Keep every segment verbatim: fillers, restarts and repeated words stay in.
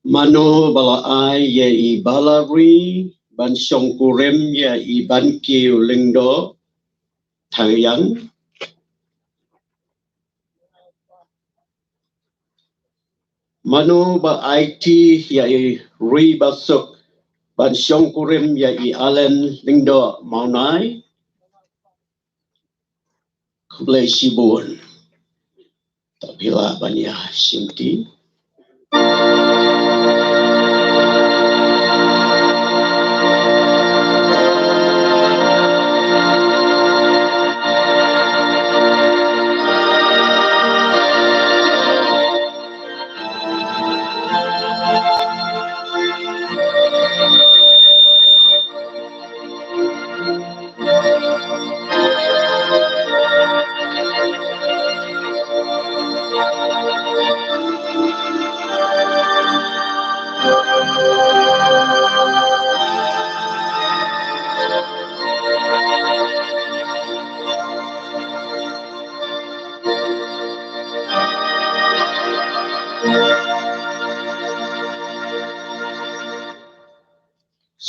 Mano ba la ai ïa i Balari ban shongkurim ïa i Bankiew Lyngdoh Thawiang? Mano ba aiti ïa i Ribasuk ban shongkurim ïa i Allen Lyngdoh Mawnai? Khublei shibun. Te phi lah ban ïa shim ti.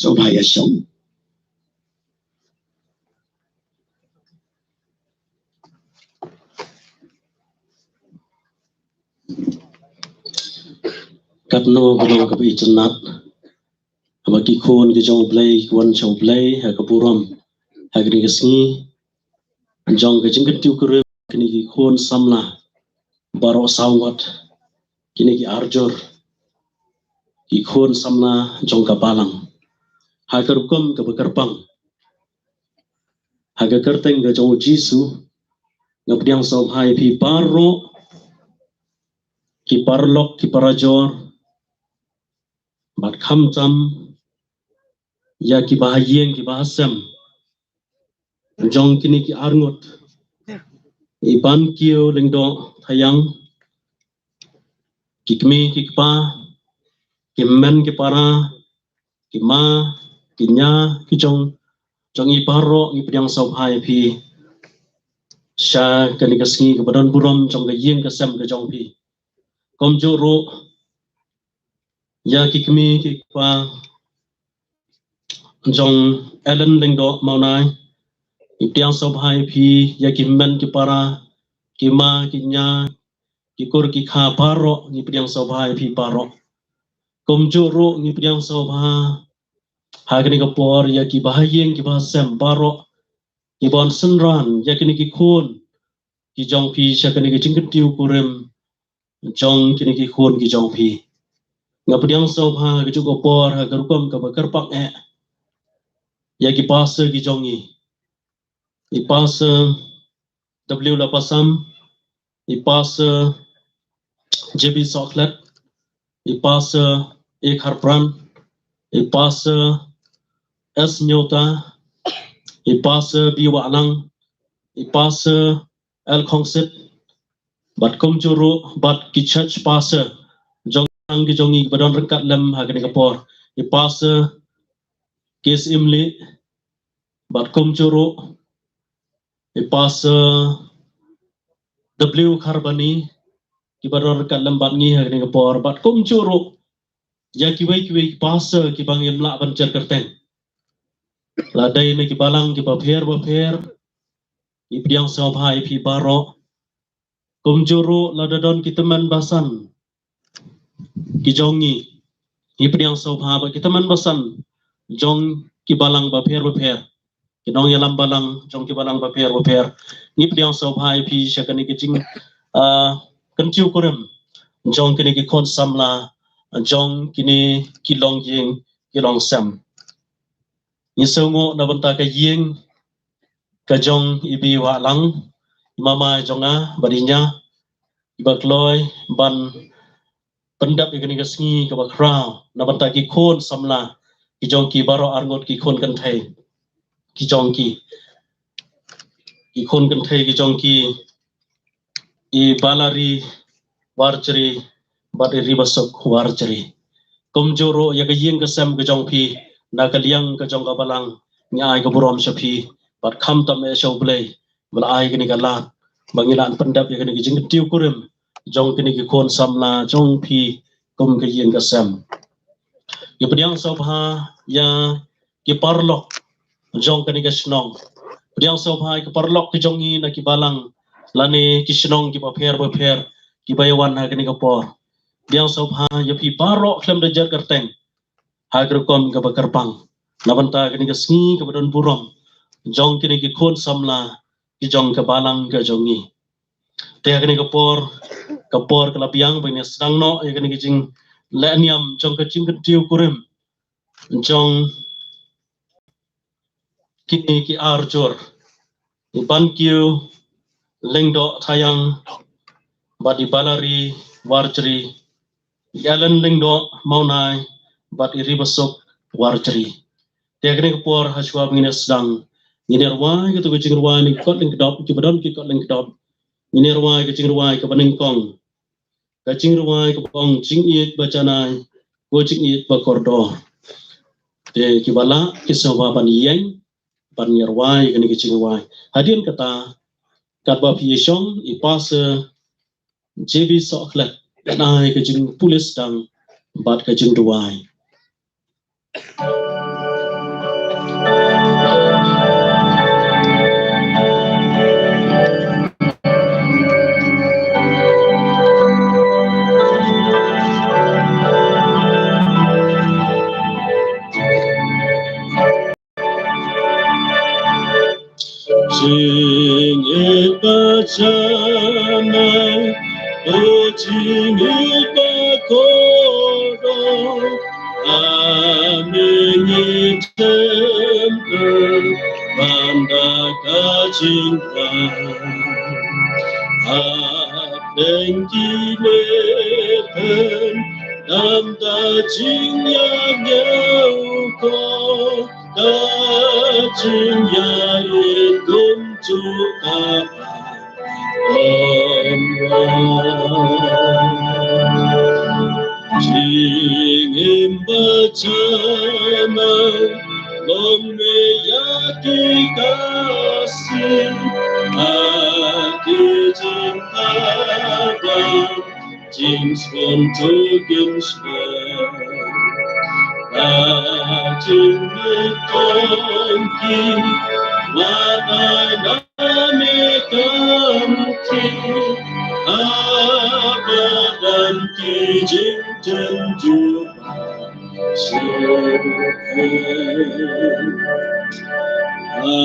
Sngewbha ïa shong. Katno ka long kaba itynnat haba ki khun ki jong U Blei ki wan sha U Blei ha ka burom ha kane ka sngi jong ka jingkyntiew kurim kine ki khun samla baroh saw ngut, kine ki arjur, ki khun samla jong ka balang ha ka rukom kaba kyrpang. Ha ka kyrteng ka jong U Jisu nga pdiang sngewbha ïa phi baroh, ki paralok ki parajor, bad khamtam ïa ki bahaïing ki bahasem jong kine ki arngut, i Ban Kiew Lyngdoh Thaiang, ki kmie ki kpa, ki hynmen ki para, ki ma ki nya ki jong, jong i baroh ngi pdiang sngewbha ïa phi sha kane ka sngi kaba don burom jong ka ïing ka sem ka jong phi. Kumjuh ruh ïa ki kmie ki kpa jong Ellen Lyngdoh Mawnai, ngi pdiang sngewbha ïa phi, ïa ki hynmen ki para, ki ma ki nya, ki kur ki kha baroh ngi pdiang sngewbha ïa phi baroh. Kumjuh ruh ngi pdiang sngewbha ha kane ka por ïa ki bahaïing ki bahasem baroh, ki ban synran ïa kine ki khun ki jong phi sha kane ka jingkyntiew kurim jong kine ki khun ki jong phi. Nga pdiang sngewbha ha kajuh ka por ha ka rukom kaba kyrpang eh ïa ki pastor ki jong ngi, i Pastor W Lapasam, i Pastor J B Sohkhlet, i Pastor A Kharpran, i Pastor S Nyota, i Pastor B Wahlang, i Pastor L Khongsit, bad kumjuh ruh bad ki church pastor jong ki jong ngi ba don ryngkat lem ha kane ka por, i Pastor K S Imli, bad kumjuh ruh i Pastor W Kharbani, ki ba don ryngkat lem bad ngi ha kane ka por, bad kumjuh ruh ïa kiwei kiwei ki pastor ki ba ngim lah ban jer kyrteng, la dei na ki balang ki bapher bapher, ngi pdiang sngewbha ïa phi baroh. Kumjuh ruh lada don ki tymmen basan ki jong ngi, ngi pdiang sngewbha bad ki tymmen basan jong ki balang bapher bapher, ki nongïalam balang jong ki balang bapher bapher, ngi pdiang sngewbha ïa phi sha kane ka jing, ah, kyntiew kurim jong kine ki khun samla jong kine ki longïing ki longsem. Ngi sngewnguh na bynta ka ïing ka jong i Bi Wahlang, i mama jong nga bad i nya, i ba kloi ban pyndep ïa kane ka sngi kaba khraw na bynta ki khun samla ki jong ki baroh arngut, ki khun kynthei ki jong ki, ki khun kynthei ki jong ki, i Balari Warjri bad i Ribasuk Warjri. Kumjuh ruh ïa ka ïing ka sem ka jong phi, na ka liang ka jong ka balang, ngi ai ka burom sha phi bad khamtam eh sha U Blei ba la ai kane ka lad ba ngi lah ban pyndep ïa kane ka jingkyntiew kurim jong kine ki khun samla jong phi kum ka ïing ka sem. Ngi pdiang sngewbha ïa ki paralok jong kane ka shnong. Pdiang sngewbha ïa ki paralok ki jong ngi na ki balang lane ki shnong ki bapher bapher ki ba ïa wan ha kane ka por. Pdiang sngewbha ïa phi baroh khlem da jer kyrteng ha ka rukom kaba kyrpang na bynta kane ka sngi kaba don burom jong kine ki khun samla ki jong ka balang ka jong ngi. Te ha kane ka por, ka por ka la biang ba ngin ïa sdang noh ïa kane ka jingleh niam jong ka jingkyntiew kurim jong kine ki arjur, i Ban Kiew Lyngdoh Thaiang bad i Balari Warjri, i Ellen Lyngdoh Mawnai bad i Ribasuk Warjri. Te ha kane ka por, ha shuwa ba ngin ïa sdang, ngin ïa rwai katto ka jingrwai na ki kot lyngkdop, ki ba don ki kot lyngkdop. Ngin ïa rwai ka jingrwai kaba nyngkong, ka jingrwai kaba ong Jingïeit ba janai, ko jingïeit ba kordor. Te ki ba lah ki sngewbha ban ïeng ban ïa rwai kane ka jingrwai. Hadien kata, katba phi ïa shong, i Pastor J B Sohkhlet, ngan ai ka jingpule sdang bad ka jingduwai. Jingïeit ba janai, o jingïeit ba kordor, a me ngi jem kyrpad da ka jingkyrpad. Hapdeng ki lehphem, dam da jingïaid ñiewkor, da jingïaid kumjuh ka Jingim ba janai, long me ïa ki khasi, ha ki jingkaba, jingsngewthuh kim sngewthuh. Ka jingmut jong ki, la ai na me kam ki, ha ba don ki jingtynjuh. Ha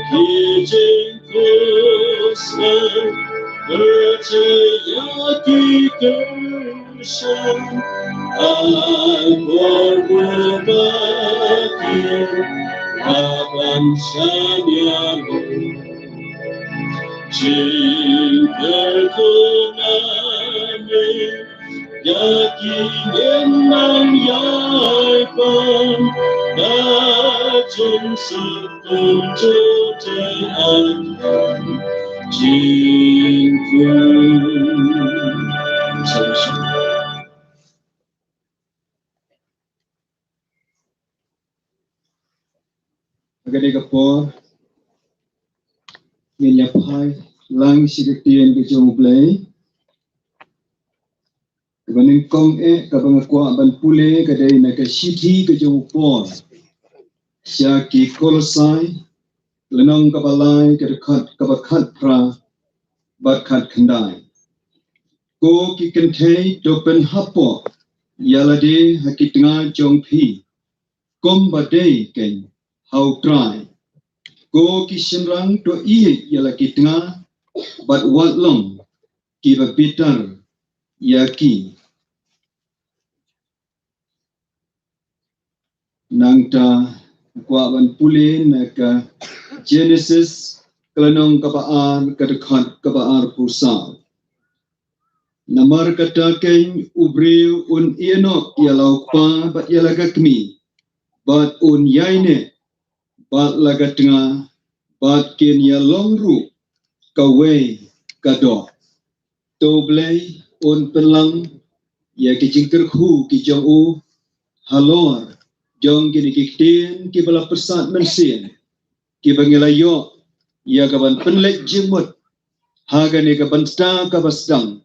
ki jingkhuslai, pyrshah ïa ki kyrshan, ha kordor ba ki, ha ban shaniah lut. Jingkyrkhu na me, ïa ki ngin nang ïai pan, da jingsheptieng jong U Trai, ha kaba jingkyrkhu. Ha kane ka por, ngin ïa phai lang sha ka ktien ka jong U Blei. Kaba nyngkong eh, kaba nga kwah ban pule, ka dei na ka shithi ka jong u Paul sha ki Kolosai, lynnong kaba lai, ka dkhot kaba khatphra bad khatkhyndai. Ko ki kynthei, to pynhapoh ïa lade ha ki tnga jong phi, kumba dei keiñ ha U Trai. Ko ki shynrang, to ïeit ïa la ki tnga, bad wat long kiba bitar ïa ki. Nangta kwah ban pule na ka Genesis, ka lynnong kaba ar, ka dkhot kaba arphew saw. Namar kata keiñ, u briew un ïehnoh ïa la u kpa bad ïa la ka kmie, bad un ïaineh bad la ka tnga, bad kin ïalong ruh kawei ka doh. To U Blei un pynlang ïa ki jingkyrkhu ki jong u halor jong kine ki ktien kiba la pyrsad mynsiem, kiba ngi la ïoh ïa ka ban pynleit jingmut ha kane ka bynta kaba sdang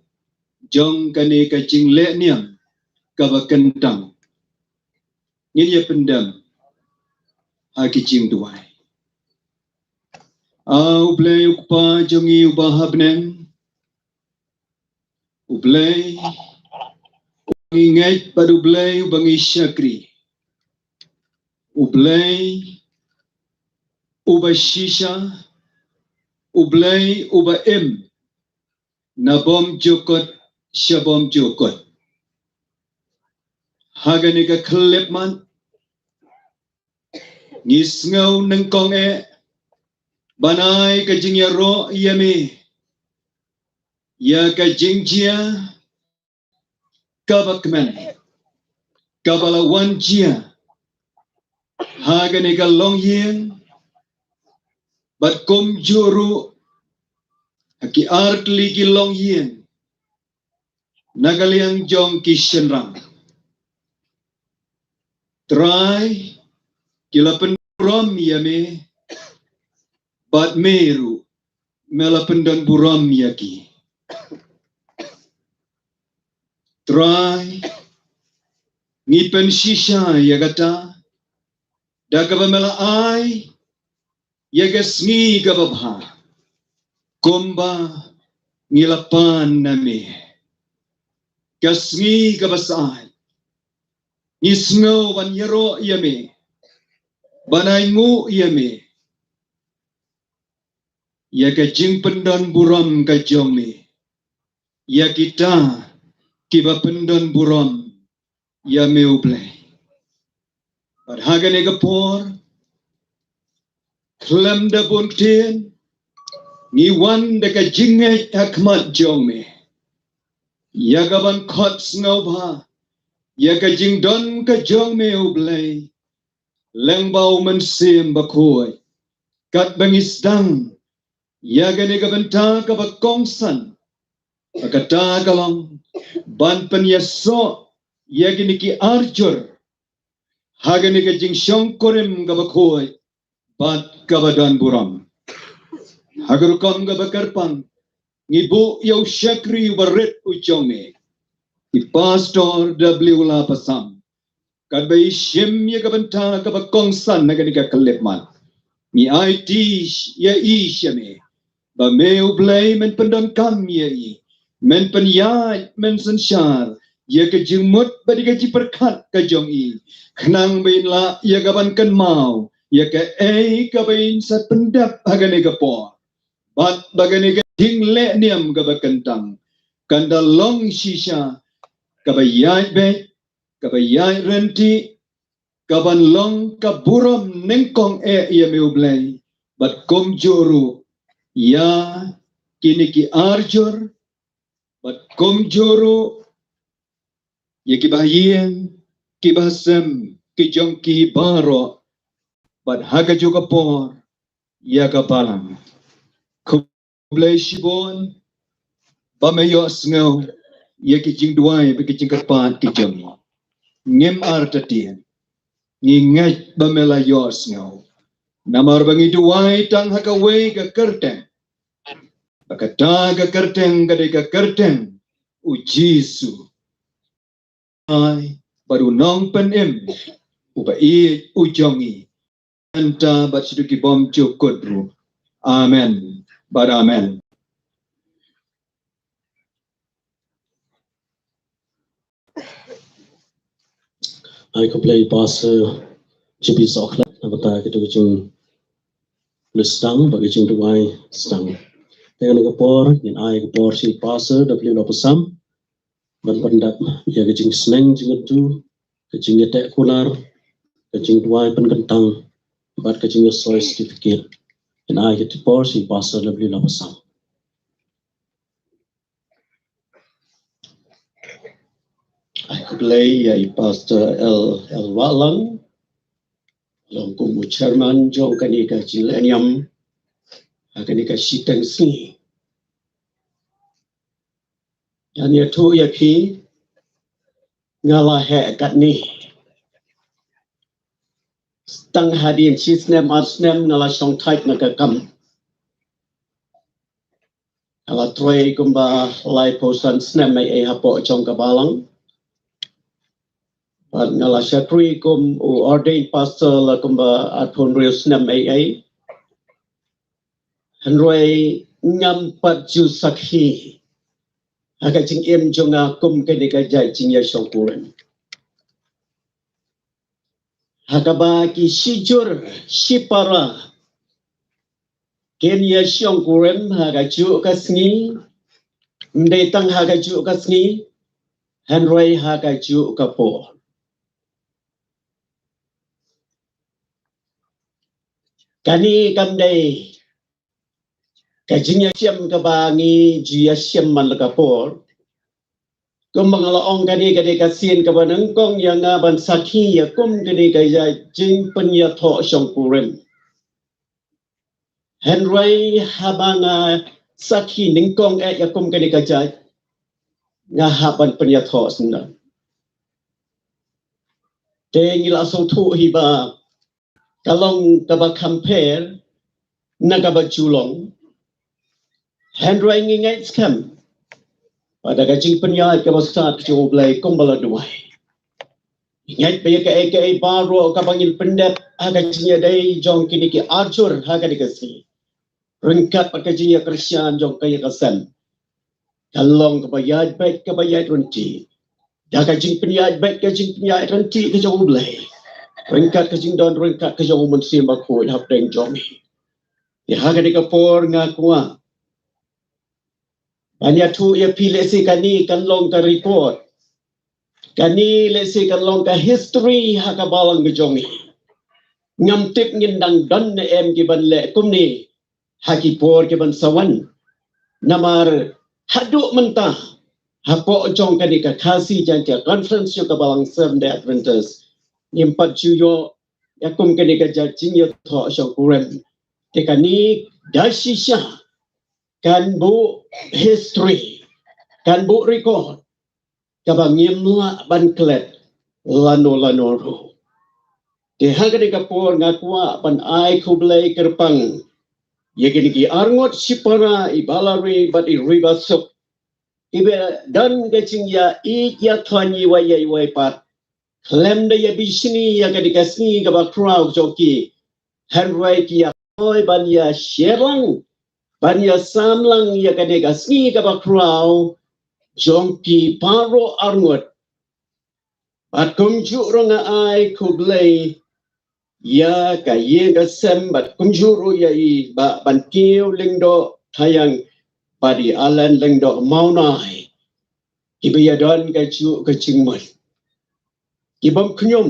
jong kane ka jingleh niam kaba kyntang. Ngin ïa pyndem ha ki jingduwai. A U Blei U Kpa jong ngi uba ha bneng, U Blei uba ngi ngeit bad U Blei uba ngi shakri, U Blei uba shisha, U Blei uba im na bymjukut sha bymjukut. Ha kane ka khyllipmat ngi sngew nyngkong eh ban ai ka jingïaroh ïa me ïa ka jingjia kaba kmen kaba la wan jia ha kane ka longïing, bad kumjuh ruh ha ki artylli ki longïing na ka liang jong ki shynrang. Trai, ki la pynburom ïa me, bad me ruh me la pyndonburom ïa ki. Trai, ngi pynshisha ïa kata da kaba me la ai ïa ka sngi kaba bha, kumba ngi la pan na me. Ka sngi kaba syaid ngi sngew ban ïaroh ïa me, ban ainguh ïa me. ïa ka jingpyndon burom ka jong me ïa kita kiba pyndon burom ïa me U Blei. Bad ha kane ka por, khlem da bun ktien, ngi wan da ka jingngeit ha khmat jong me, ïa ka ban khot sngewbha ïa ka jingdon ka jong me U Blei, lyngba U Mynsiem Bakhuid, katba ngi sdang ïa kane ka bynta kaba kongsan, ba kata ka long ban pynïasoh ïa kine ki arjur ha kane ka jingshongkurim kaba khuid bad kaba don burom. Ha ka rukom kaba kyrpang, ngi buh ïa u shakri uba rit u jong me, i Pastor W Lapasam, katba i shim ïa ka bynta kaba kongsan ha kane ka khyllipmat. Ngi aiti ïa i sha me, ba me U Blei men pyndonkam ïa i, men pynïaid, men synshar ïa ka jingmut bad ïa ka jingpyrkhat ka jong i, khnang ba in lah ïa ka ban kynmaw ïa kaei kaba in sa pyndep ha kane ka por, bad ba kane ka jingleh niam kaba kyntang kan da long shisha kaba ïaid beit, kaba ïaid ryntih, ka ban long ka burom nyngkong eh ïa me U Blei, bad kumjuh ruh ïa kine ki arjur, bad kumjuh ruh ïa kiba ha ïing, kiba ha sem, ki jong ki baroh, bad ha kajuh ka por ïa ka balang. Khublei shibun ba me ïohsngew ïa ki jingduwai bad ki jingkyrpad ki jong ngi. Ngim artatien, ngi ngeit ba me la ïohsngew, namar ba ngi duwai tang ha kawei ka kyrteng, ba kata ka kyrteng ka dei ka kyrteng U Jisu, ai bad U Nongpynim uba ïeit u jong ngi, mynta bad shaduh ki bymjukut ruh. Amen bad amen. Ai khublei Pastor G P Sohkhlet na ka bynta kito ki jingpynlong sdang bad ki jingduwai sdang. Te kane ka por ngin ai ka por sha i Pastor W Lapasam ban pyndep ïa ka jingsneng jingïathuh, ka jingïateh kular, ka jingduwai pynkyntang bad ka jingïasoi certificate. Ngin ai ka por sha i Pastor W Lapasam. Ai khublei ïa i Pastor L L Wahlang, long kum u chairman jong kane ka jingleh niam ha kane ka shiteng sngi. Ngan ïathuh ïa phi, nga la heh katne tang hadien shi snem ar snem nga la shong thait na ka kam. Nga la trei kumba laiphew san snem ei ei hapoh jong ka balang. Bad nga la shakri kum u ordained pastor la kumba arphew hynriew snem ei ei. Hynrei ngam pat ju sakhi ha ka jingim jong nga kum kane ka jait jingïashongkurim, ha kaba ki shijur shipara kin ïashongkurim ha kajuh ka sngi, ym dei tang ha kajuh ka sngi, hynrei ha kajuh ka por. Kane kam dei ka jingïashem kaba ngi ju ïashem man la ka por. Kumba nga la ong, kane ka dei ka sien kaba nyngkong ïa nga ban sakhi ïa kum kane ka jait jingpynïathoh shongkurim. Hynrei haba nga sakhi nyngkong eh ïa kum kane ka jait, nga hap ban pynïathoh sngewbha. Te ngi la sngewthuh hi ba ka long kaba kham pher na kaba ju long. Hynrei ngi ngeit skhem ba da ka jingpynïaid kaba stad ka jong U Blei kumba la duwai, ngi ngeit ba ïa kaei kaei baroh kaba ngin pyndep ha ka jingïadei jong kine ki arjur ha kane ka sngi, ryngkat bad ka jingïakyrshan jong ka ïa ka sem, kan long kaba ïaid beit kaba ïaid ryntih da ka jingpynïaid beit ka jingpynïaid ryntih ka jong U Blei, ryngkat ka jingdon ryngkat ka jong U Mynsiem Bakhuid hapdeng jong ngi. Ïa ha kane ka por nga kwah ban ïathuh ïa phi lehse kane kan long ka record. Kane lehse kan long ka history ha ka balang ka jong ngi. Ngam tip ngin dang don ne em ki ban leh kumne ha ki por ki ban sa wan. Namar haduh mynta hapoh jong kane ka Khasi Jaiñtia Conference jong ka balang Seventh Day Adventist ngim pat ju ïoh ïa kum kane ka jingïathoh shongkurim. Te kane da shisha kan buh history, kan buh record kaba ngim lah ban klet lano lano ruh. Te ha kane ka por nga kwah ban ai khublei kyrpang ïa kine ki arngut shipara, i Balari bad i Ribasuk, iba don ka jingïaieit ïathuh ïa iwei ïa iwei pat khlem da ïabishni ïa kane ka sngi kaba khraw jong ki. Hynrei ki ïa poi ban ïa share lang, ban ïa sam lang ïa kane ka sngi kaba khraw jong ki baroh arngut. Bad kumjuh ruh nga ai khublei ïa ka ïing ka sem bad kumjuh ruh ïa i Bah Bankiew Lyngdoh Thaiang bad i Allen Lyngdoh Mawnai, kiba ïa don kajuh ka jingmut, ki bym khñium,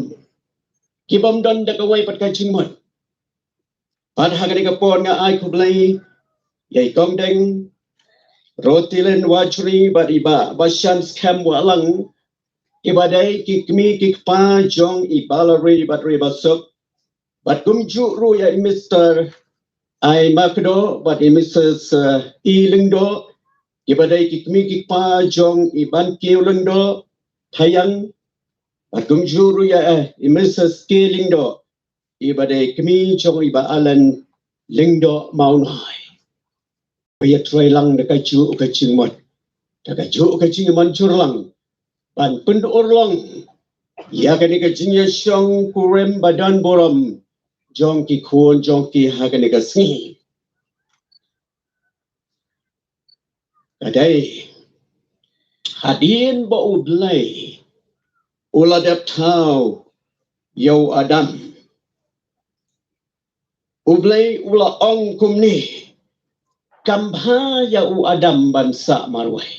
ki bym don da kawei pat ka jingmut. Bad ha kane ka por nga ai khublei ïa i Kong Deng Rotilin Wajri bad i Bah Bashan Skhem Wahlang, kiba dei ki kmie ki kpa jong i Balari bad Ribasuk. Bad kumjuh ruh ïa i Mister Ai Makdoh bad i Missus, eh, I Lyngdoh, kiba dei ki kmie ki kpa jong i Bankiew Lyngdoh Thaiang. Bad kumjuh ruh ïa, eh, i Missus K Lyngdoh, iba dei kmie jong i Bah Allen Lyngdoh Mawnai. Ba ïa trei lang da kajuh ka jingmut, da kajuh ka jingmynjur lang ban pynurlong ïa kane ka jingïashongkurim ba don burom jong ki khun jong ki ha kane ka sngi. Ka dei hadien ba U Blei u la dep thaw ïa u Adam, U Blei u la ong kumne: Kam bha ïa u Adam ban sah marwei.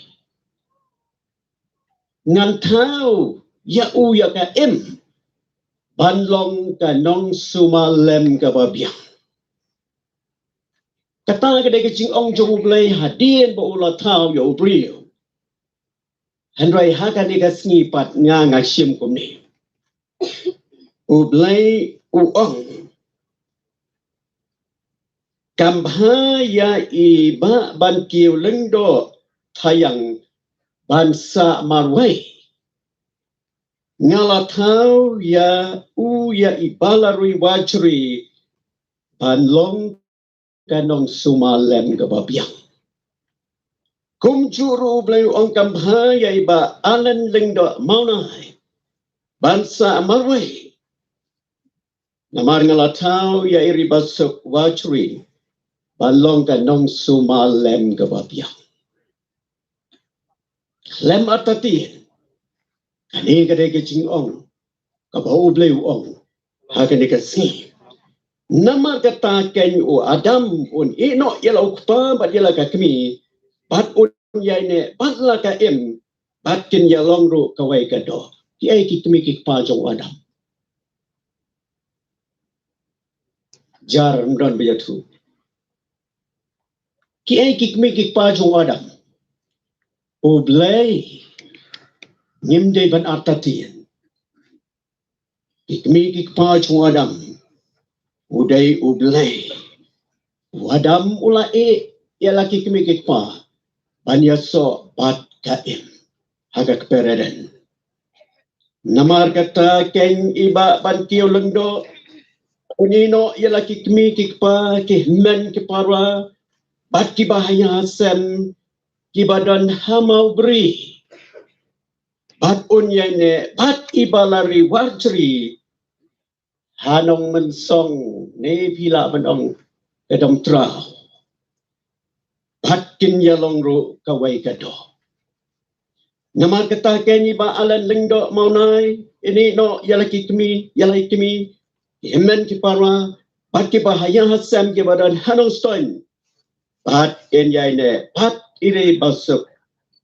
Ngan thaw ïa u ïa ka Im ban long ka nongsumar lem kaba biang. Kata ka dei ka jingong jong U Blei hadien ba u la thaw ïa u briew. Hynrei ha kane ka sngi pat nga nga shim kumne. U Blei u ong: Kam bha ïa i Bah Bankiew Lyngdoh Thaiang ban sah marwei. Nga la thaw ïa u ïa i Balari Wajri ban long ka nongsumar lem kaba biang. Kumjuh ruh U Blei u ong: Kam bha ïa i Bah Allen Lyngdoh Mawnai ban sah marwei. Namar nga la thaw ïa i Ribasuk Wajri ban long ka nongsumar lem kaba biang. Khlem artatien, kane ka dei ka jingong kaba U Blei u ong ha kane ka sngi. Namar kata keiñ u Adam un ïeh noh ïa la u kpa bad ïa la ka kmie, bad un ïaineh bad la ka Im, bad kin ïalong ruh kawei ka doh. Kiei ki kmie ki kpa jong u Adam? Jar mdon ba ïathuh. Kiei ki kmie ki kpa jong u Adam? U Blei. Ngim dei ban artatien. Ki kmie ki kpa jong u Adam u dei U Blei. U Adam u la ïeh ïa la ki kmie ki kpa ban ïasoh bad ka Im ha ka kper Eden. Namar kata keiñ i Bah Bankiew Lyngdoh un ïeh noh ïa la ki kmie ki kpa, ki hynmen ki para bad kiba ha ïing ha sem, kiba don ha Mawbri, bad un ïaineh bad i Balari Wajri ha Nongmynsong, ne phi lah ban ong ka Dong Traw. Bad kin ïalong ruh kawei ka doh. Namar kata keiñ i Bah Allen Lyngdoh Mawnai un ïeh noh ïa la ki kmie, ïa la ki kmie, ki hynmen ki para bad kiba ha ïing ha sem kiba don ha Nongstoiñ, bad kin ïaineh bad i Ri Basuk,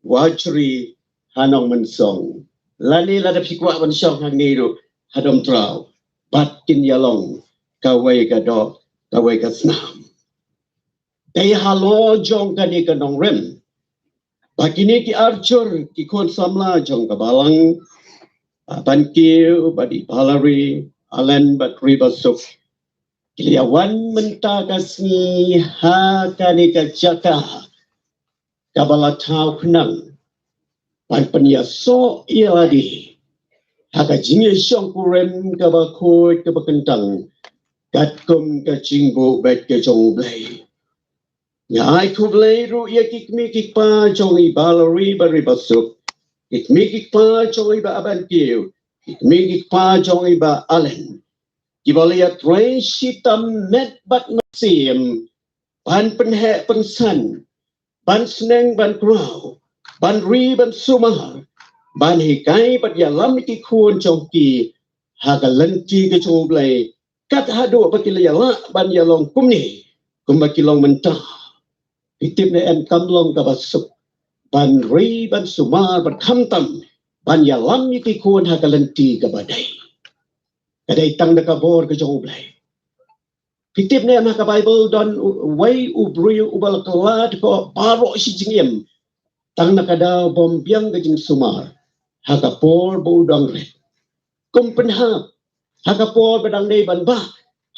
wat shri ha Nongmynsong. Lane lada phi kwah ban shong hangne ruh ha Domtraw, bad kin ïalong kawei ka doh kawei ka snam. Dei halor jong kane ka nongrim ba kine ki arjur ki khun samla jong ka balang, ah, Ban Kiew bad i Valerie, Allen bad Ri Basuk, ki la ïa wan mynta ka sngi ha kane ka jaka kaba la thaw khnang ban pynïasoh ïa lade ha ka jingïashongkurim kaba khuid kaba kyntang katkum ka jingbuh beit ka jong U Blei. Nga ai khublei ruh ïa ki kmie ki kpa jong i Valerie bad Ri Basuk, ki kmie ki kpa jong i Bah Ban Kiew, ki kmie ki kpa jong i Bah Allen, kiba la ïatrei shitom met bad mynsiem ban pynheh pynsan, ban sneng ban khraw, ban ri ban sumar, ban hikai bad ïalam ïa ki khun jong ki ha ka lynti ka jong U Blei, kat haduh ba ki la ïalah ban ïalong kumne kumba ki long mynta. Phi tip ne em, kam long kaba suk ban ri ban sumar bad khamtam ban ïalam ïa ki khun ha ka lynti kaba dei. Ka dei tang da ka bor ka jong U Blei. Phi tip ne em, ha ka Baibl don u-, uwei u briew uba la kylla da ka baroh shi jingim tang na ka daw bym biang ka jingsumar ha ka por ba u dang rit. Kum pynhap ha ka por ba dang dei ban bah,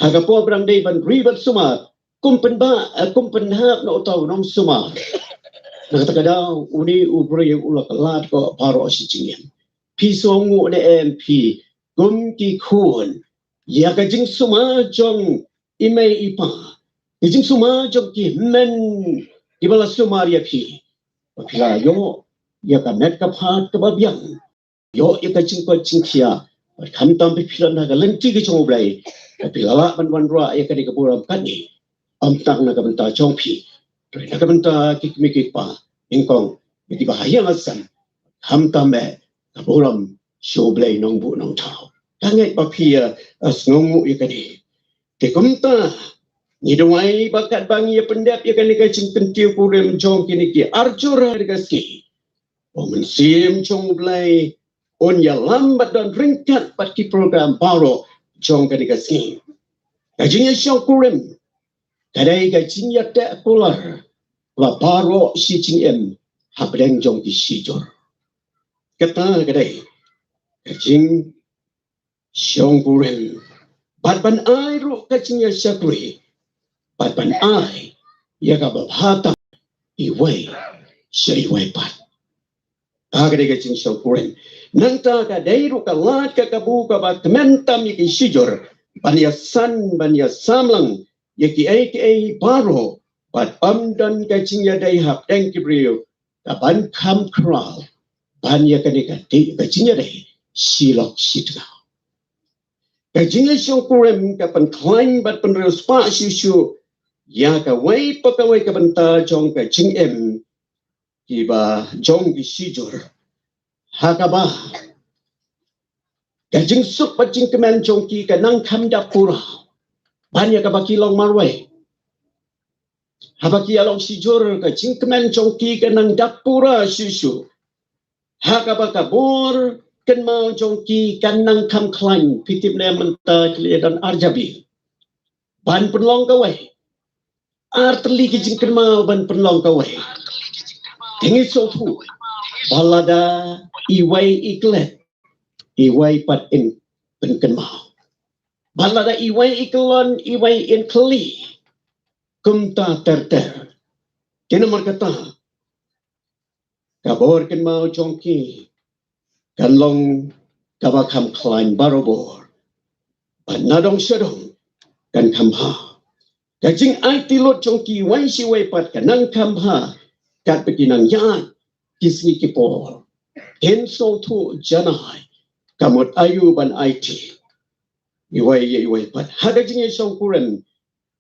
ha ka por ba dang dei ban ri ban sumar, kum pynbah, eh, kum pynhap na uta u nongsumar. Na kata ka daw une u briew u la kylla da ka baroh shi jingim. Phi sngewnguh ne em phi kum ki khun ïa ka jingsumar jong i mei i pa, ka jingsumar jong ki hynmen kiba la sumar ïa phi, ba phi la ïoh ïa ka met ka phad kaba biang, ïoh ïa ka jingkoit jingkhiah, bad khamtam phi, phi don ha ka lynti ka jong U Blei, ba phi la lah ban wanrah ïa kane ka burom katne, ym tang na ka bynta jong phi, hynrei na ka bynta ki kmie ki kpa nyngkong, ïa kiba ha ïing ha sem, khamtam eh ka burom sha U Blei Nongbuh Nongthaw. Nga ngeit ba phi, eh, sngewnguh ïa kane. Te kumta ngi duwai ba katba ngi ïa pyndep ïa kane ka jingpyntiew kurim jong kine ki arjur ha kane ka sngi, ba u Mynsiem jong U Blei un ïalam bad don ryngkat bad ki program baroh jong kane ka sngi. Ka jingïashongkurim ka dei ka jingïateh kular ba baroh shi jingim hapdeng jong ki shijur. Kata ka dei ka jingshongkurim, bad ban ai ruh ka jingïashakri, bad ban ai ïa kaba bha tam iwei sha iwei pat. Ka dei ka jingshongkurim. Nangta ka dei ruh ka lad ka kabu kaba kmen tam ïa ki shijur ban ïasan, ban ïasamlang ïa kiei kiei baroh, bad ym don ka jingïadei hapdeng ki briew kaban kham khraw ban ïa kane ka dei ka jingïadei shi lok shi tnga. Ka jingïashongkurim ka pynkhlaiñ bad pynriewspah shuh shuh ïa kawei pa kawei ka bynta jong ka jingim kiba jong ki shijur, ha kaba ka jingsuk bad jingkmen jong ki ka nang kham dap pura ban ïa kaba ki long marwei. Haba ki ïalong shijur ka jingkmen jong ki ka nang dap pura shuh shuh, ha kaba ka bor kynmaw jong ki ka nang kham khlaiñ. Phi tip ne em, mynta ki la don arjabi ban pynlong kawei, ar tylli ki jingkynmaw ban pynlong kawei. Te ngi sngewthuh ba lada iwei i klet, iwei pat in pynkynmaw. Ba lada iwei i kyllon, iwei in kylli. Kumta ter ter. Te namar kata ka bor kynmaw jong ki kan long kaba kham khlaiñ barobor, bad na dong sha dong kan kham bha. Ka jingaiti lut jong ki iwei sha iwei pat ka nang kham bha katba ki nang ïaid ki sngi ki por. Kin sngewthuh janai ka mut aïu ban aiti iwei ïa iwei pat. Ha ka jingïashongkurim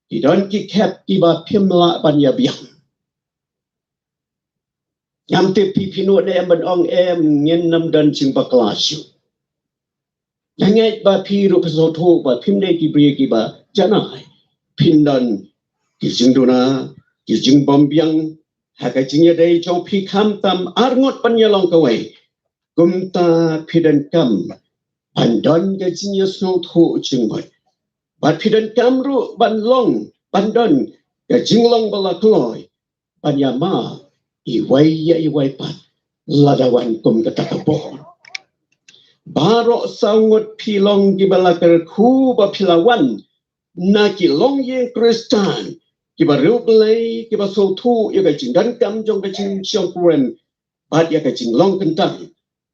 ki don ki khep kiba phim lah ban ïa biang. Ngam tip phi, phi nud ne em ban ong em, ngin nym don jingbakla shuh. Nga ngeit ba phi ruh phi sngewthuh ba phim dei ki briew kiba janai. phin don ki jingduna, ki jingbymbiang ha ka jingïadei jong phi, khamtam arngut ban ïalong kawei. Kumta phi donkam ban don ka jingïasngewthuh jingmut, bad phi donkam ruh ban long, ban don ka jinglong ba la kloi ban ïamap iwei ïa iwei pat lada wan kum kata ka por. Baroh saw ngut phi long kiba la kyrkhu ba phi la wan na ki longïing Khristan kiba riewblei, kiba sngewthuh ïa ka jingdonkam jong ka jingshongkurim bad ïa ka jinglong kyntang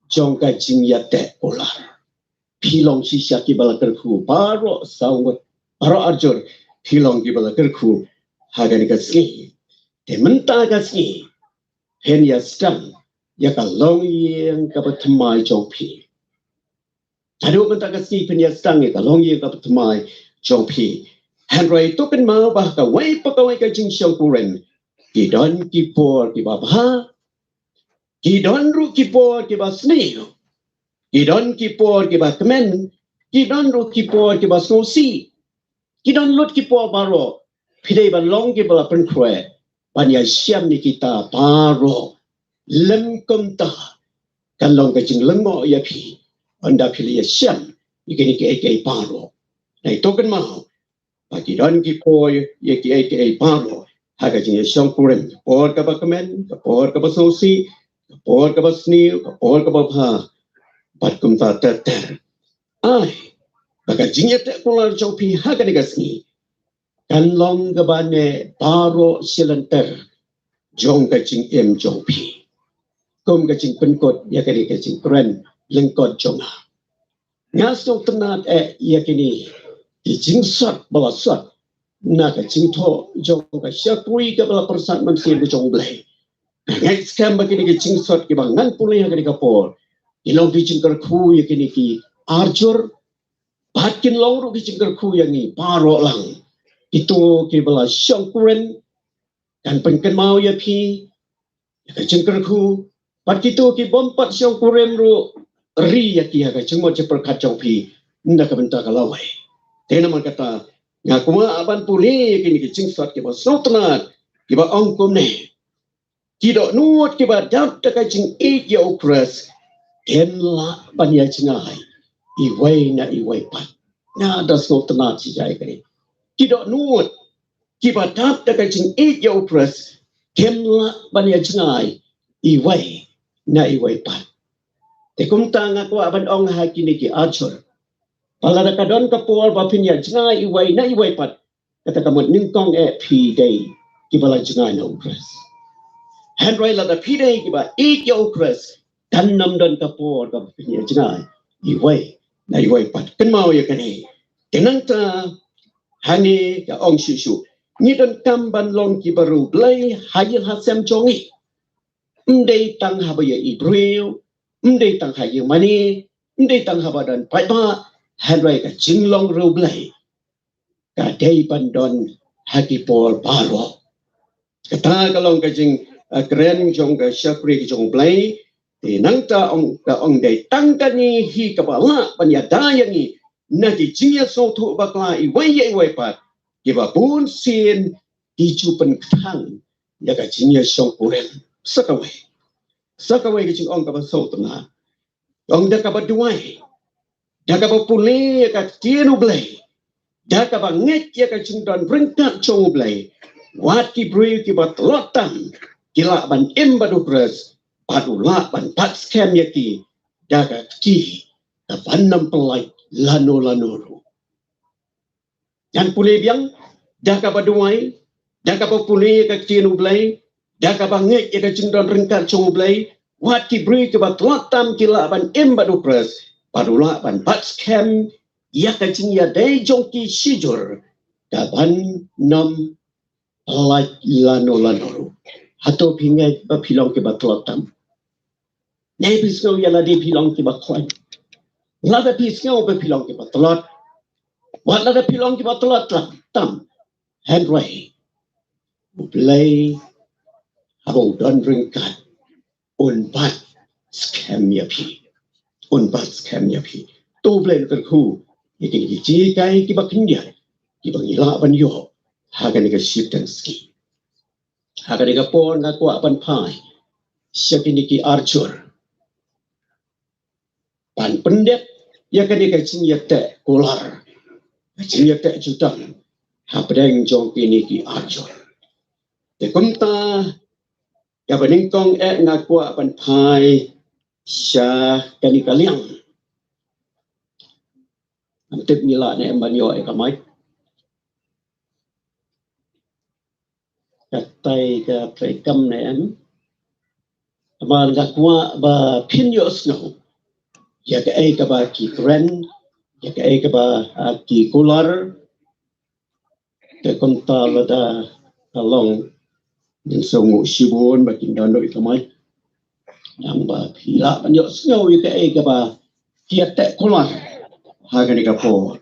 jong ka jingïateh kular. Phi long shisha kiba la kyrkhu, baroh saw ngut, baroh arjur phi long kiba la kyrkhu ha kane ka sngi. Te mynta ka sngi phin ïa sdang ïa ka longïing kaba thymmai jong phi. Haduh mynta ka sngi phin ïa sdang ïa ka longïing kaba thymmai jong phi. Hynrei to kynmaw ba ha kawei pa kawei ka jingshongkurim ki don ki por kiba bha, ki don ruh ki por kiba sniew, ki don ki por kiba kmen, ki don ruh ki por kiba sngewsih, ki don lut ki por baroh. Phi dei ban long kiba la pynkhreh ban ïashem ïa kita baroh. Lym kumta kan long ka jinglyngngoh ïa phi ynda phi la ïashem ïa kine kiei kiei baroh. Nai to kynmaw ba ki don ki por ïa kiei kiei baroh ha ka jingïashongkurim, ka por kaba kmen, ka por kaba sngewsih, ka por kaba sniew, ka por kaba bha, bad kumta ter ter. Ai ba ka jingïateh kular jong phi ha kane ka sngi kan long kaba neh baroh shi lynter jong ka jingim jong phi. Kum ka jingpynkut ïa kane ka jingkren lyngkot jong nga, nga sngewtynnat eh ïa kine ki jingsot ba la sot na ka jingthoh jong ka shakri kaba la pyrsad mynsiem ka jong U Blei. Nga ngeit skhem ba kine ki jingsot kiba ngan pule ha kane ka por ki long ki jingkyrkhu ïa kine ki arjur, bad kin long ruh ki jingkyrkhu ïa ngi baroh lang. Kito kiba la shongkurim kan pynkynmaw ïa phi ïa ka jingkyrkhu, bad kito ki bym pat shongkurim ruh ri ïa ki ha ka jingmut jingpyrkhat jong phi na ka bynta ka lawei. Te namar kata nga kwah ban pule ïa kine ki jingsot kiba sngewtynnat kiba ong kumne: Ki dohnud kiba dap da ka jingïeit ïa U Khrist kim lah ban ïajngai iwei na iwei pat. Nga da sngewtynnat shi jai kane. Ki dohnud kiba dap da ka jingïeit ïa U Khrist kim lah ban ïajngai iwei na iwei pat. Te kumta nga kwah ban ong ha kine ki arjur ba lada ka don ka por ba phin ïajngai iwei na iwei pat, kata ka mut nyngkong eh phi dei kiba la jngai na U Khrist. Hynrei lada phi dei kiba ïeit ïa U Khrist, kan ym don ka por kaba phin ïajngai iwei na iwei pat. Kynmaw ïa kane. Te nangta hangne ka ong shuh shuh, ngi donkam ban long kiba riewblei ha ïing ha sem jong ngi. Ym dei tang haba ïa i briew, ym dei tang ha ïing mane, ym dei tang haba don paidbah, hynrei ka jinglong riewblei ka dei ban don ha ki por baroh. Kata ka long ka jing, eh, kren jong ka shakri ka jong U Blei. Te nangta ong, ka ong dei tang kane hi kaba lah ban ïada ïa ngi na ki jingïasngewthuh bakla iwei ïa iwei pat, kiba bun sien ki ju pynkthang ïa ka jingïashongkurim. Sa kawei, sa kawei ka jingong kaba sngewtynnat. Ong da kaba duwai, da kaba pule ïa ka ktien U Blei, da kaba ngeit ïa ka jingdon ryngkat jong U Blei, wat ki briew kiba tlot tam ki lah ban im bad U Khrist, bad u lah ban bat skhem ïa ki da ka kti kaban ym pyllait lano lano ruh. Ngan pule biang, da kaba duwai, da kaba pule ïa ka ktien U Blei, da kaba ngeit ïa ka jingdon ryngkat jong U Blei, wat ki briew kiba tlot tam ki lah ban im bad U Khrist, bad u lah ban bat skhem ïa ka jingïadei jong ki shijur kaban ym pyllait lano lano ruh. Hato phi ngeit ba phi long kiba tlot tam? Ne phi sngew ïa lade phi long kiba khlaiñ? Lada phi sngew ba phi long kiba tlot, wat lada phi long kiba tlot tam, tam, hynrei U Blei haba u don ryngkat, un bat skhem ïa phi. Un bat skhem ïa phi. To U Blei un kyrkhu ïa kine ki jinghikai kiba khyndiat kiba ngi lah ban ïoh ha kane ka shiteng sngi. Ha kane ka por nga kwah ban phai sha kine ki arjur ban pyndep ïa kane ka jingïateh kular, ka jingïateh jutang hapdeng jong kine ki arjur. Te kumta, ïa ba nyngkong eh nga kwah ban phai sha kane ka liang. Ngam tip ngi lah ne em ban ïoh ïa ka mic. Katai ka trei kam ne em. Namar nga kwah ba phin ïohsngew ïa kaei kaba ki kren, ïa kaei kaba, ah, ki kular. Te kumta lada ka long, ngin sngewnguh shibun ba kin don ïa ka mic. Nang ba phi lah ban ïohsngew ïa kaei kaba ki ïateh kular ha kane ka por.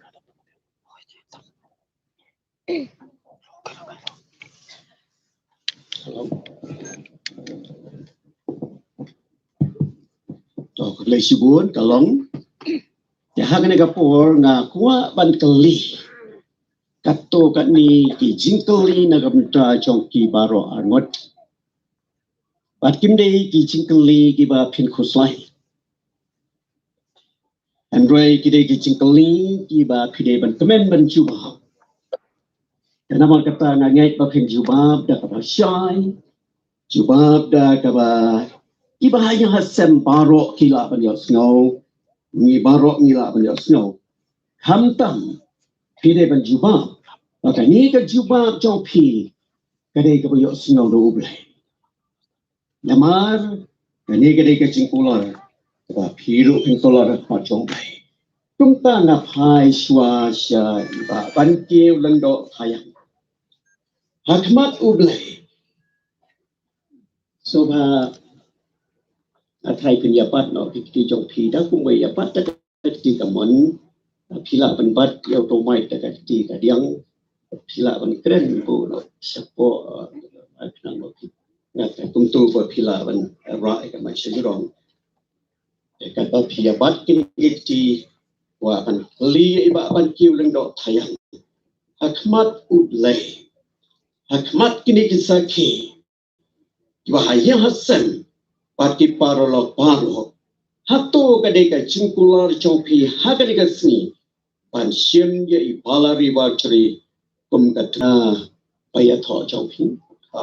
To, khublei shibun, ka long. Te ha kane ka por nga kwah ban kylli katto katne ki jingkylli na ka bynta jong ki baroh arngut. Bad kim dei ki jingkylli kiba phin khuslai. Hynrei ki dei ki jingkylli kiba phi dei ban kmen ban jubab. Te namar kata nga ngeit ba phin jubab da kaba shai, jubab da kaba, kiba ha ïing ha sem baroh ki lah ban ïohsngew, ngi baroh ngi lah ban ïohsngew. Khamtam phi dei ban jubab ba kane ka jubab jong phi ka dei kaba ïohsngew da U Blei. Namar kane ka dei ka jingkular kaba phi ruh phin kular ha khmat jong U Blei. Kumta nga phai shuwa sha i Bah Bankiew Lyngdoh Thaiang ha khmat U Blei. Sngewbha, nga tharai phin ïa bat noh ki kti jong phi da kumba ïa bat da ka kti kamon. Phi lah ban bat ïa uto u mic da ka kti kadiang. Phi lah ban kren buh noh shapoh, eh, khnang ba phi, nga tharai kumto ba phi lah ban rah ïa ka mic shajrong. Ïa kaba phi ïa bat kine ki kti, kwah ban kylli ïa i Bah Bankiew Lyngdoh Thaiang ha khmat U Blei, ha khmat kine ki sakhi kiba ha ïing ha sem bad ki paralok baroh. Hato ka dei ka jingkular jong phi ha kane ka sngi ban shim ïa i Balari Warjri kum ka tnga ba ïathoh jong phi? Ha.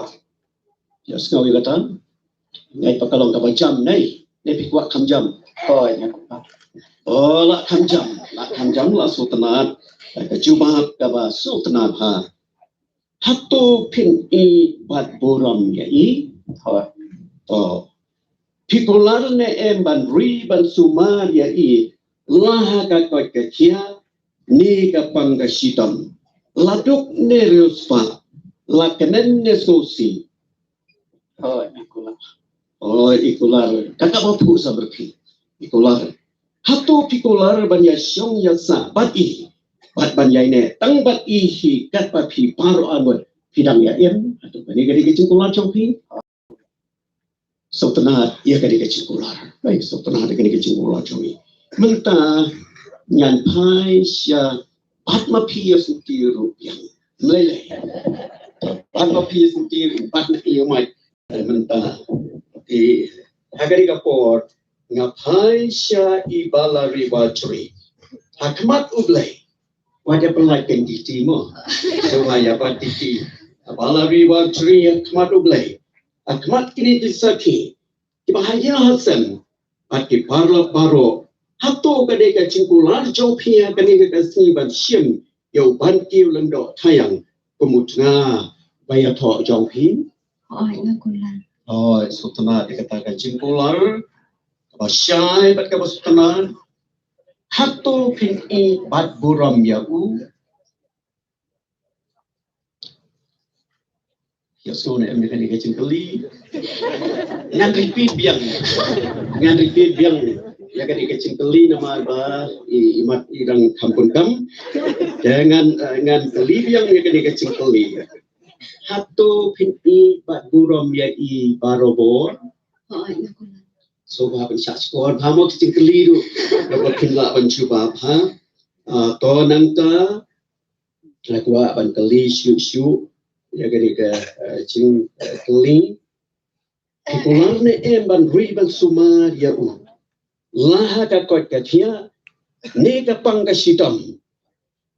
Ïa sngew ïa kata. Ngai pa ka long kaba jam nei. Nei phi kwah kham jam? Hooid, nga kwah. Oh, lah kham jam. Lah kham jam, lah sngewtynnat. Ka jubab kaba sngewtynnat ha. Hato phin ïeit bad burom ïa i? Hooid. To. Phi kular ne em ban ri ban sumar ïa i la ha ka koit ka khiah ne ka pang ka shitom, la duk ne riewspah, la kmen ne sngewsih? Hooid, i kular. Hooid, i kular. Kata ba phuh sa bad phi. I kular. Hato phi kular ban ïa shong ïa sah bad i, bad ban ïaineh tang bad i hi katba phi baroh arngut phi dang ïa im? Hato kane ka dei ka jingkular jong phi? Sngewtynnat ïa kane ka jingkular. Ai, sngewtynnat ïa kane ka jingkular jong i. Mynta ngan phai sha, bat ma phi ïa sngewthuh ruh biang. Mlei lei. Bat ma phi ïa sngewthuh, bat ma phi ïa mic. Mynta. Te ha kane ka por nga phai sha i Balari Warjri ha khmat U Blei. Wat ïa pynlait kein ki kti mo. Sngewbha ïa bat ki kti. Balari Warjri ha khmat U Blei, ha khmat kine ki sakhi kiba ha ïing ha sem bad ki paralok baroh. Hato ka dei ka jingkular jong phi ha kane ka sngi ban shim ïa u Bankiew Lyngdoh Thaiang kum u tnga ba ïathoh jong phi? Hooid, nga kular. Hooid, sngewtynnat ïa kata ka jingkular kaba shai bad kaba sngewtynnat. Hato phin ïeit bad burom ïa u? Ïa sngew ne em ïa kane ka jingkylli? Ngan repeat biang. Ngan repeat biang ïa kane ka jingkylli namar ba i, i mat i dang kham pun kam. Te ngan, eh, ngan kylli biang ïa kane ka jingkylli. Hato phin ïeit bad burom ïa i barabor? Hooid, nga kular. Sngewbha ban shah skor bha mo ka jingkylli ruh. Kaba phin lah ban jubab ha. Ah, to nangta Nga kwah ban kylli shuh shuh ïa kane ka, eh, jing, eh, kylli. Phi kular ne em ban ri ban sumar ïa u la ha ka koit ka khiah ne ka pang ka shitom,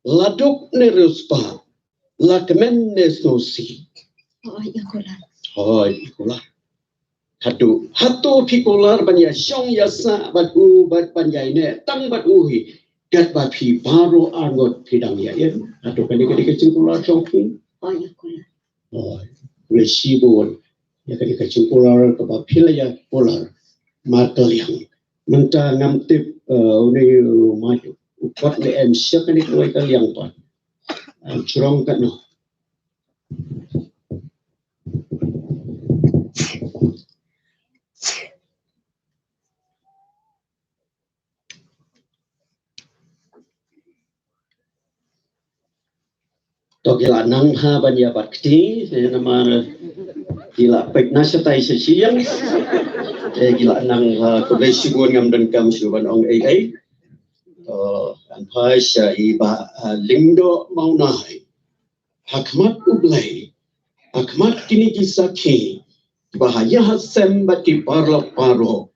la duk ne riewspah, la kmen ne sngewsih? Hooid, ïa kular. Hooid, ïa kular. Hato, hato phi kular ban ïashong ïasah bad u bad ban ïaineh tang bad u hi, katba phi baroh arngut phi dang ïa im? Hato kane ka dei ka jingkular jong phi? Hooid, ïa kular. Hooid, khublei shibun ïa kane ka jingkular kaba phi la ïa kular markylliang. Mynta ngam tip, eh, une u mait u kot ne em sha kane kawei ka liang pat. Em jrong katno. To ki la nang ha ban ïa bat kti, eh, namar ki la peit na shatai sha shiang. Eh, ki la nang ha, khublei shibun, ngam donkam shuh ban ong ei ei. To, ngan phai sha i Bah, ah, Lyngdoh Mawnai. Ha khmat U Blei, ha khmat kine ki sakhi ba ha ïing ha sem bad ki paralok baroh,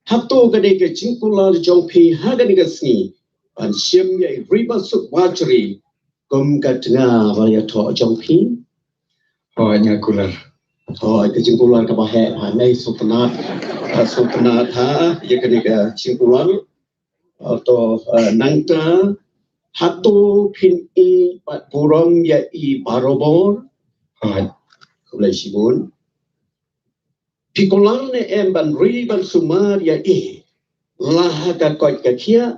hato ka dei ka jingkular jong phi ha kane ka sngi ban shim ïa i Riba Suk Wajri kum ka tnga ba ïathoh jong phi? Hooid, nga kular. Hooid, ka jingkular kaba heh, ha, nai sngewtynnat, ha, sngewtynnat ha ïa kane ka jingkular. Hato, eh, nangta, hato phin ïeit bad burom ïa i barobor? Hooid. Khublei shibun. Phi kular ne em ban ri ban sumar ïa i la ha ka koit ka khiah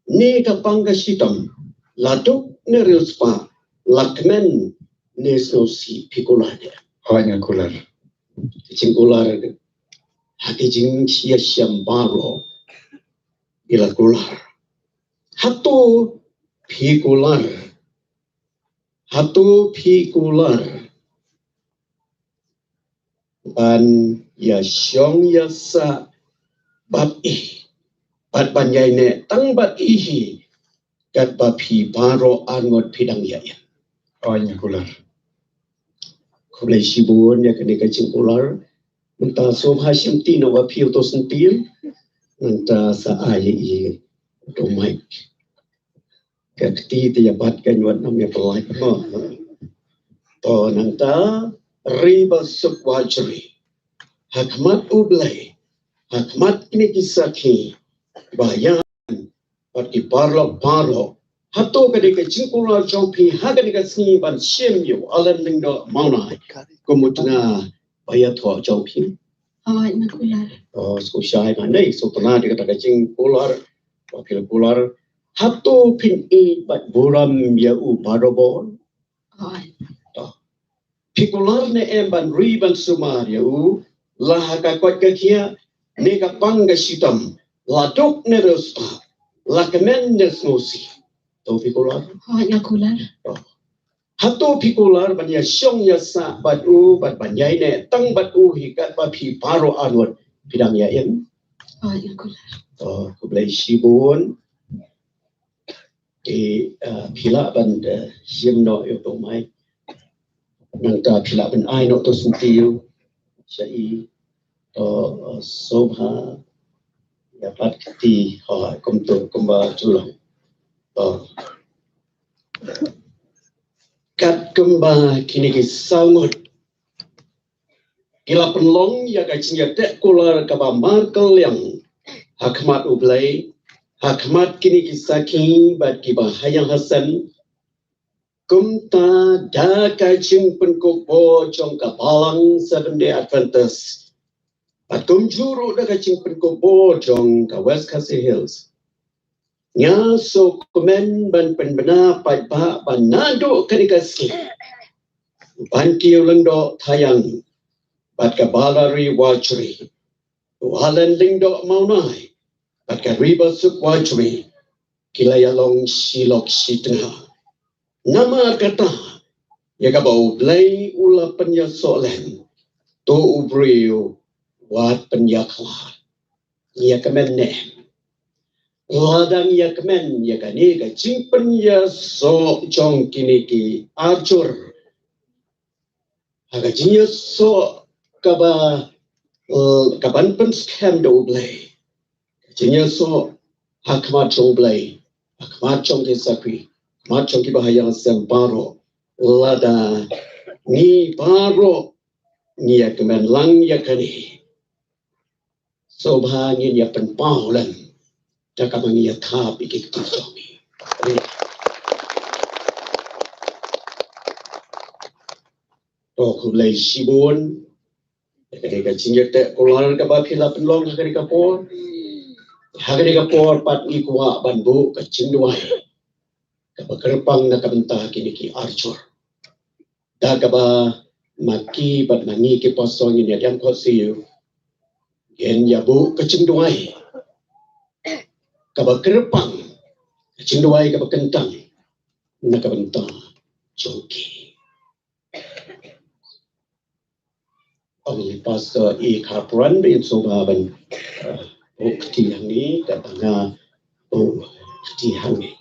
ne ka pang ka shitom, la duk ne riewspah, la kmen ne sngewsih? Phi kular ne em? Hooid, nga kular. Ka jingkular ha ki jingïashem baroh i la kular. Hato phi kular, hato phi kular ban ïashong ïasah bad i, bad ban ïaineh tang bad i hi, katba phi baroh arngut phi dang ïa im? Hooid, nga kular. Khublei shibun ïa kane ka jingkular. Mynta sngewbha shim kti noh ba phi uto syntiew. Mynta sa ai i uto mic. Ka kti te ïa bat ka ñiuh nam ïa pynlait mo. To nangta, Riba Suk Wajri. Ha khmat U Blei, ha khmat kine ki sakhi ba ïa bad ki paralok baroh, hato ka dei ka jingkular jong phi ha kane ka sngi ban shim ïa u Alen Lyngdoh Mawnai kum u tnga ba ïathoh jong phi? Hooid, nga kular. Oh, sngewshai ma nei, sngewtynnat ïa kata ka jingkular, ba phi la kular. Hato phin ïeit bad burom ïa u barobor? Hooid. To. Phi kular ne em ban ri ban sumar ïa u la ha ka koit ka khiah ne ka pang ka shitom, la duk ne riewspah, la kmen ne sngewsih? To phi kular? Hooid, nga kular. To. Hato phi kular ban ïashong ïasah bad u bad ban ïaineh tang bad u hi katba phi baroh arngut phi dang ïa im? Hooid, nga kular. To, khublei shibun. Te, eh, phi lah ban, eh, shim noh ïa uto mic. Nangta phi lah ban ai noh uto syntiew sha i. To, eh, sngewbha ïa bat kti, ha, kumto, kumba ju long. To. Katkum ba kine ki saw ngut ki la pynlong ïa ka jingïateh kular kaba markylliang ha khmat U Blei, ha khmat kine ki sakhi bad kiba ha ïing ha sem, kumta da ka jingpynkup bor jong ka Balang Seventh Day Adventist bad kumjuh ruh da ka jingpynkup bor jong ka West Khasi Hills, nga sngewkmen ban pynbna paidbah ba naduh kane ka sngi, u Ban Kiew Lyngdoh Thaiang bad ka Balari Wajri, u Alen Lyngdoh Mawnai bad ka Riba Suk Wajri, ki la ïalong shi lok shi tnga. Namar kata, ïa kaba U Blei u la pynïasoh lem, to u briew wat pynïakhlad. Ngi ïa kmen ne em? Lada ngi ïa kmen ïa kane ka jingpynïasoh jong kine ki arjur ha ka jingïasoh kaba, eh, kaban pynskhem da U Blei. Ka jingïasoh ha khmat jong U Blei, ha khmat jong ki sakhi, khmat jong ki bahaïing sem baroh. Lada ngi baroh ngi ïa kmen lang ïa kane, sngewbha ngin ïa pynpaw lang da kaba ngi ïa thap ïa ki kti jong ngi. To khublei shibun. Ïa kane ka jingïateh kular kaba phi la pynlong ha kane ka por. Ha kane ka por pat ngi kwah ban buh ka jingduwai kaba kyrpang na ka bynta kine ki arjur. Da kaba ma ki bad ma ngi ki pastor ngin ïa diang khohsiew, ngin ïa buh ka jingduwai kaba kyrpang, ka jingduwai kaba kyntang na ka bynta jong ki. Ong i Pastor i Khapran ba in sngewbha ban, eh, buh kti hangne, kata nga buh kti hangne.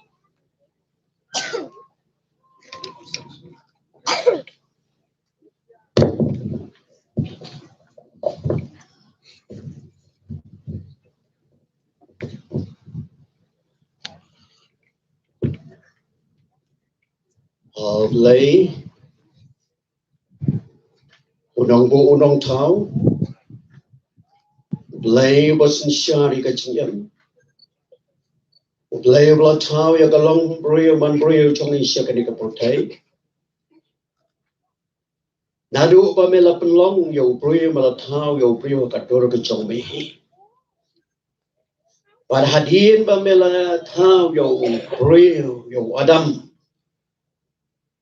Ah, Blei, u nongbuh u nongthaw, Blei uba synshar ïa ka jingim, Blei uba la thaw ïa ka longbriew manbriew jong ngi sha kane ka pyrthei. Naduh ba me la pynlong ïa u briew, me la thaw ïa u briew ha ka dur ka jong me hi. Bad hadien ba me la thaw ïa u briew, ïa u Adam,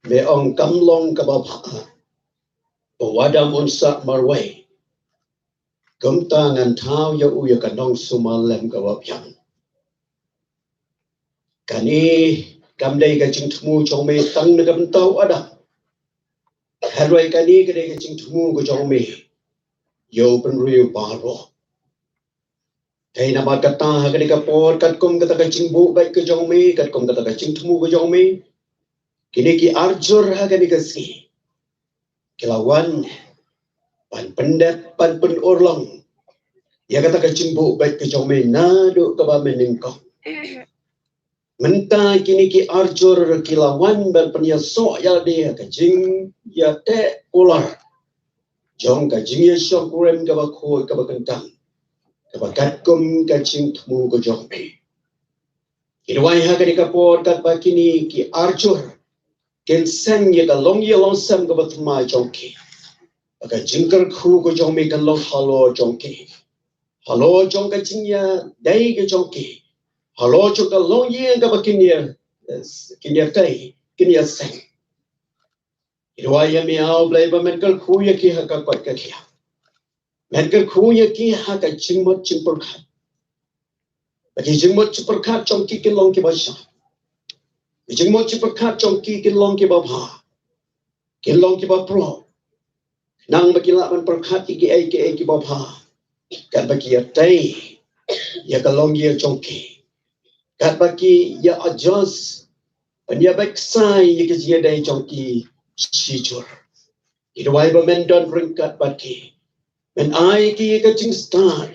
me ong kam long kaba bha ba u Adam un sah marwei. Kumta ngan thaw ïa u ïa ka nongsumar lem kaba biang. Kane kam dei ka jingthmu jong me tang na ka bynta u Adam. Hynrei kane ka dei ka jingthmu ka jong me ïa u bynriew baroh. Dei namar kata ha kane ka por, katkum kata ka jingbuh beit ka jong me, katkum kata ka jingthmu ka jong me, kine ki arjur ha kane ka sngi ki la wan ban pyndep, ban pynurlong ïa kata ka jingbuh beit ka jong me naduh kaba me nyngkong. Mynta kine ki arjur ki la wan ban pynïasoh ïa lade ha ka jingïateh kular jong ka jingïashongkurim kaba khuid kaba kyntang, kaba katkum ka jingthmu ka jong me. Ngi duwai ha kane ka por katba kine ki arjur kin seng ïa ka longïing longsem kaba thymmai jong ki, ba ka jingkyrkhu ka jong me kan long halor jong ki, halor jong ka jingïadei ka jong ki, halor jong ka longïing kaba kin ïa, kin ïadei, kin ïaseng. Ngi duwai ïa me, A Blei, ba men kyrkhu ïa ki ha ka koit ka khiah. Men kyrkhu ïa ki ha ka jingmut jingpyrkhat. Ba ki jingmut jingpyrkhat jong ki kin long kiba shai. Ki jingmut jingpyrkhat jong ki kin long kiba bha, kin long kiba prok, khnang ba ki lah ban pyrkhat ïa kiei kiei kiba bha, katba ki ïadei ïa ka longïing jong ki, katba ki ïa adjust ban ïa beit ksai ïa ka jingïadei jong ki shijur. Ngi duwai ba men don ryngkat bad ki, men ai ki ïa ka jingstad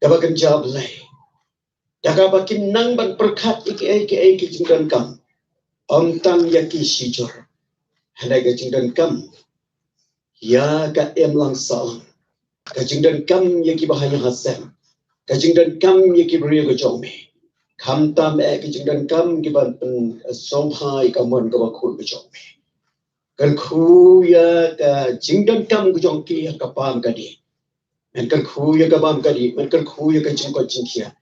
kaba kynja Blei, da kaba kin nang ban pyrkhat ïa kiei kiei ki jingdonkam, ym tang ïa ki shijur, hynrei ka jingdonkam ïa ka imlang sahlang, ka jingdonkam ïa ki bahaïing hasem, ka jingdonkam ïa ki briew ka jong me, khamtam eh ka jingdonkam kiba pynsngewbha ïa ka mon kaba khuid ka jong me. Kyrkhu ïa ka jingdonkam ka jong ki ha ka bam ka dih. Men kyrkhu ïa ka bam ka dih, men kyrkhu ïa ka jingkoit jingkhiah,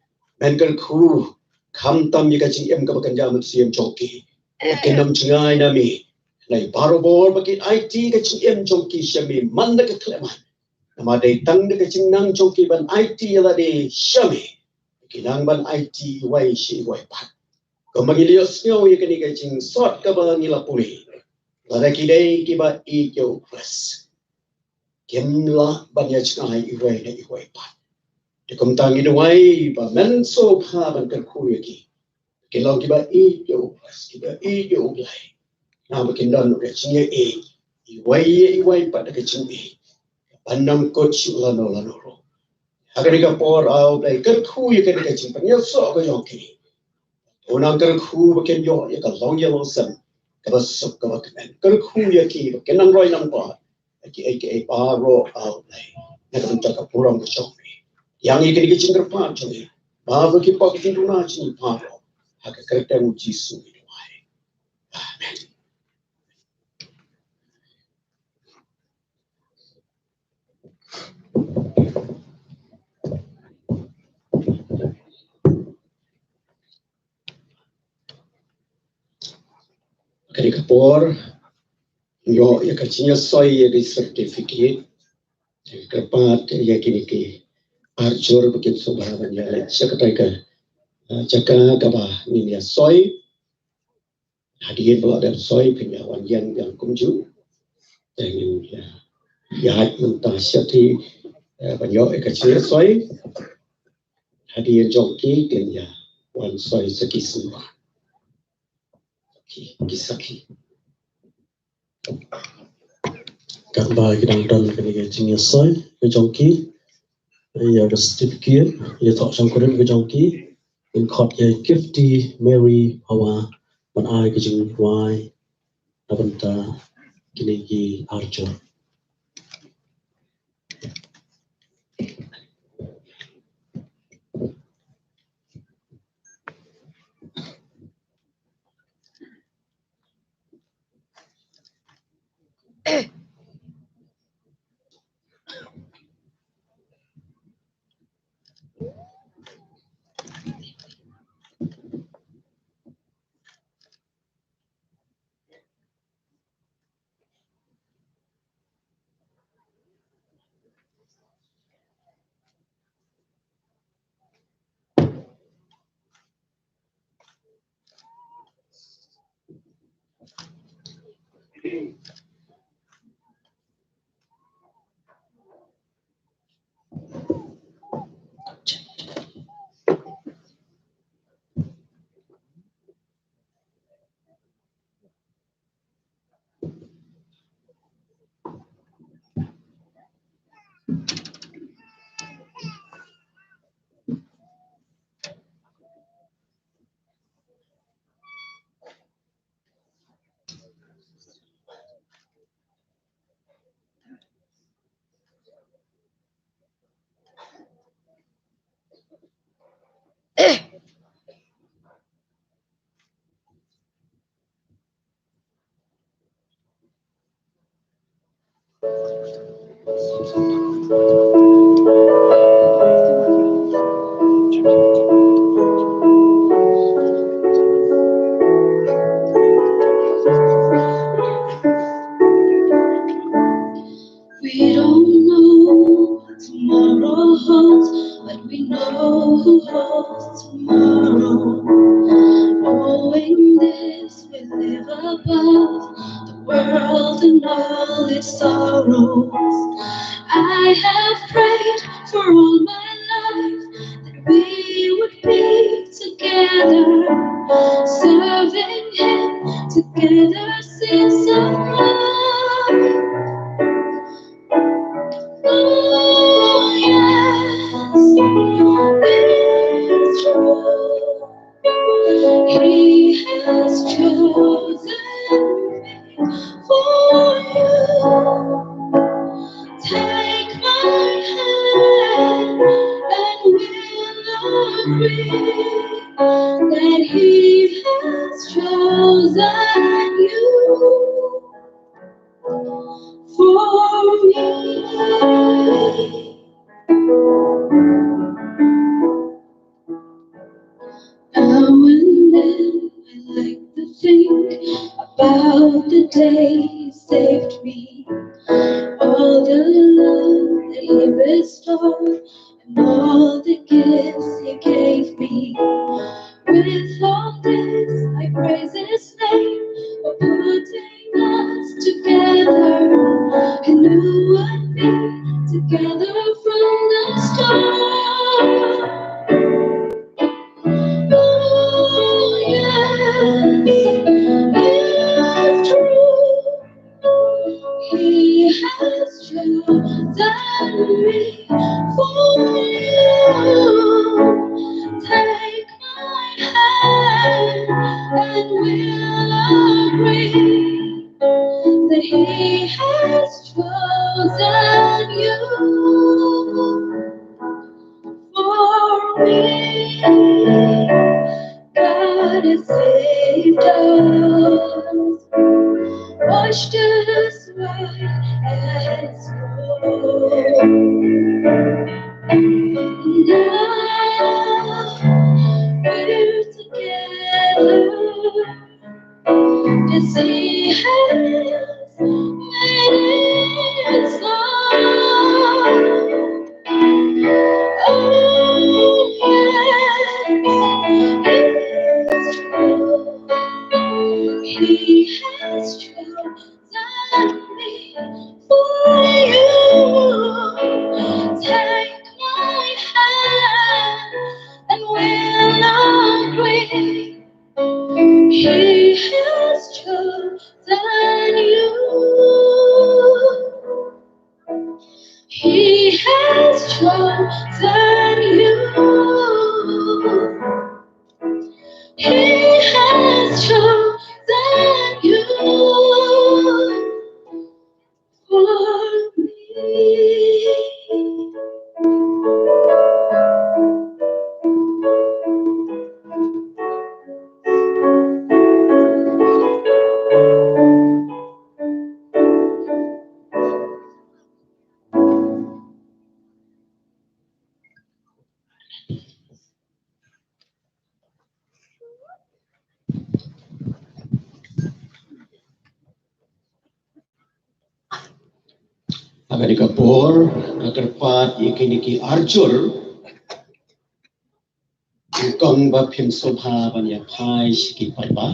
men kyrkhu khamtam ïa ka jingim kaba kynja mynsiem jong ki. Ba kin ym jngai na me, hynrei barabor ba kin aiti ka jingim jong ki sha me man la ka khlem man. Namar dei tang da ka jingnang jong ki ban aiti ïa lade sha me, ki nang ban aiti iwei sha iwei pat. Kumba ngi la ïohsngew ïa kane ka jingsot kaba ngi la pule, lada ki dei kiba ïeit ïa u Khrist, kim lah ban ïa jngai iwei na iwei pat. Te kumta ngi duwai ba men sngewbha ban kyrkhu ïa ki. Kin long kiba ïeit ïa u Khrist, kiba ïeit ïa u Blei. Namar ba kin don ka jingïeit, iwei ïa iwei pat da ka jingïeit. Ban nang kut shuh lano lano ruh. Ha kane ka por, ah, U Blei, kyrkhu ïa kane ka jingpynïasoh ka jong ki. To nang kyrkhu ba kin ïoh ïa ka longïing longsem, kaba suk kaba kmen. Kyrkhu ïa ki ba kin nang roi nang bah ïa kiei kiei baroh, ah, U Blei, na ka bynta ka burom ka jong me. Ïa ngi kane ka jingkyrpad jong ngi, ba ki pop ki jingduna jong ngi baroh, ha ka kyrteng U Jisu ngi duwai. Amen. Kane ka por, ïoh ïa ka jingïasoi ïa ki certificate. Kyrpad ïa kine ki arjur ba kin sngewbha ban ïaleit sha katei ka, eh, jaka kaba ngin ïasoi. Hadien ba la dep soi phin ïa wan ïeng biang kumjuh. Te ngin ïa, ïa hap mynta shatei, eh, ban ïoh ïa ka jingïasoi. Hadien jong ki kin ïa wan soi sa ki sngewbha. Ki, ki sakhi. Katba ki dang don kane ka jingïasoi ka jong ki, ïa ka certificate, ïa thoh shongkurim ka jong ki, ngin khot ïa Gifty Mary Hawa ban ai ka jingrwai na bynta kine ki arjur. We don't know what tomorrow holds, but we know who holds tomorrow. Knowing this, we live above the world and all its sorrows. I have prayed for all my life that we would be together, serving Him together, season love. Oh, yes, it's true. He has chosen me for you. Take my hand and we'll agree that He has chosen you for me. Now and then I like to think about the day He saved me, all the love that He restored, and all the gifts He gave me. With all this, I praise His name for putting us together. He knew we'd be together from the start. He has chosen me for you. Take my hand and we'll agree that He has chosen you for me. God has saved us, washed us white as snow. Now we're together. This He has made it so. Oh, yes, it's true. He has chosen me for you. Take my hand and we'll agree. He has chosen you. He has chosen you. He has chosen you for me. Ha kane ka por, nga kyrpad ïa kine ki arjur, nyngkong ba phin sngewbha ban ïa phai sha ki paidbah.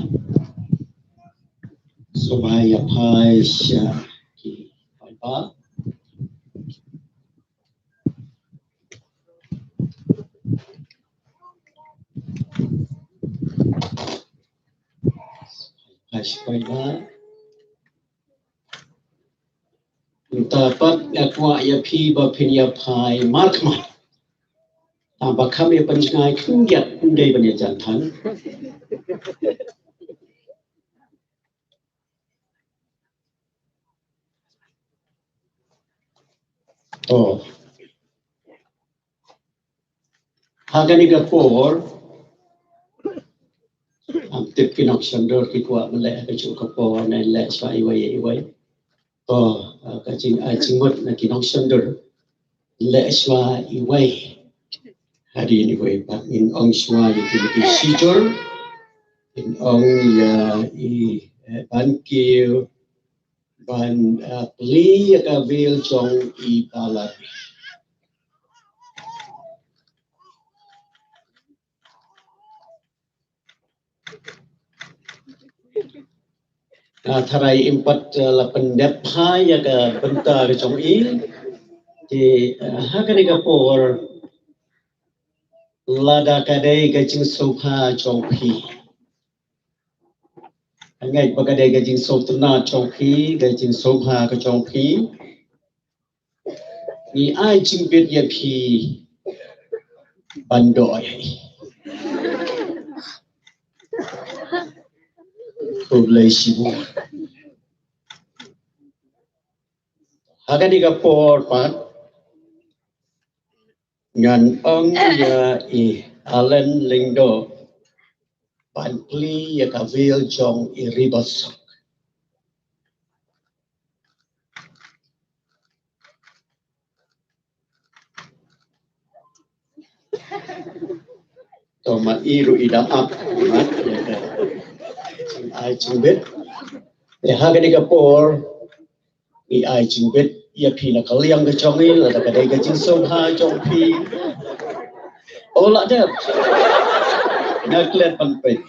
Sngewbha ïa phai sha ki paidbah. Phai sha ki paidbah. Mynta pat nga kwah ïa phi ba phin ïa phai markhmat. Tang ba kham ïa pynjngai khyndiat, ym dei ban ïa jan than. Oh. Ha kane ka por, ngam tip ki nongshondur ki kwah ban leh ha kajuh ka por ne leh shuwa iwei ïa iwei. Oh, ka jing, ka jingmut na ki nongshondur. Leh shuwa iwei. Hadien iwei pat ngin ong shuwa ïa ki, ki shijur. Ngin ong ïa i, eh, ban kiew, ban, eh, plie ïa ka veil jong i Balang. Nga tharai im pat, eh, la pyndep bha ïa ka bynta ka jong i. Te, eh, ha kane ka por lada ka dei ka jingsngewbha jong phi. Nga ngeit ba ka dei ka jingsngewtynnat jong phi, ka jingsngewbha ka jong phi. Ngi ai jingbit ïa phi ban duh ïa i. Khublei shibun. Ha kane ka por pat ngan ong ïa i Allen Lyngdoh ban plie ïa ka veil jong i Ribotsong. To ma i ruh i dang ap, mat, ïa ka jingai jingbit. Te ha kane ka por, i ai jingbit ïa phi na ka liang ka jong i, lada ka dei ka jingsngewbha jong phi. O la dep. Nga klet ban peit.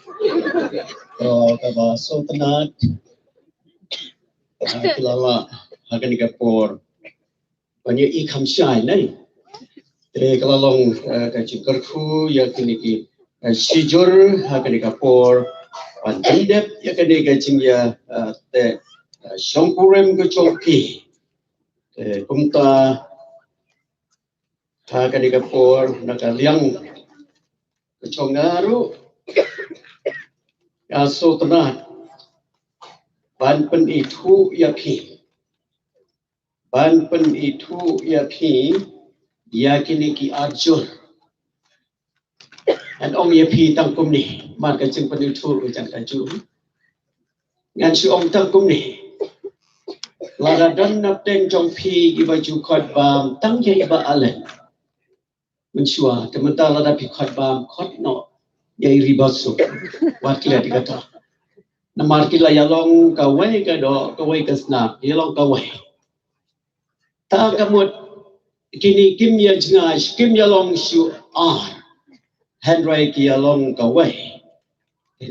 To kaba sngewtynnat. Ha ki la lah ha kane ka por ban ïa i kham shai ne. Te ka la long, eh, ka jingkyrkhu ïa kine ki, eh, shijur ha kane ka por ban pyndep ïa kane ka jingïa, eh, te, eh, shongkurim ka jong ki. Eh, kumta ha kane ka por na ka liang ka jong nga ruh, nga sngewtynnat ban pynithuh ïa phi, ban pynithuh ïa phi ïa kine ki arjur. Ngan ong ïa phi tang kumne, mar ka jingpynithuh ka jong ka ju. Ngan shu ong tang kumne. Lada don napdeng jong phi iba ju khot bam tang ïa i Bah Allen, mynshuwa, te mynta lada phi khot bam, khot noh ïa i Ribasu. Wat klet ïa kata. Namar ki la ïalong kawei ka doh, kawei ka snam, ïalong kawei. Ta ka mut kine kim ïa jngai, kim ïalong shuh ar. Hynrei ki ïalong kawei.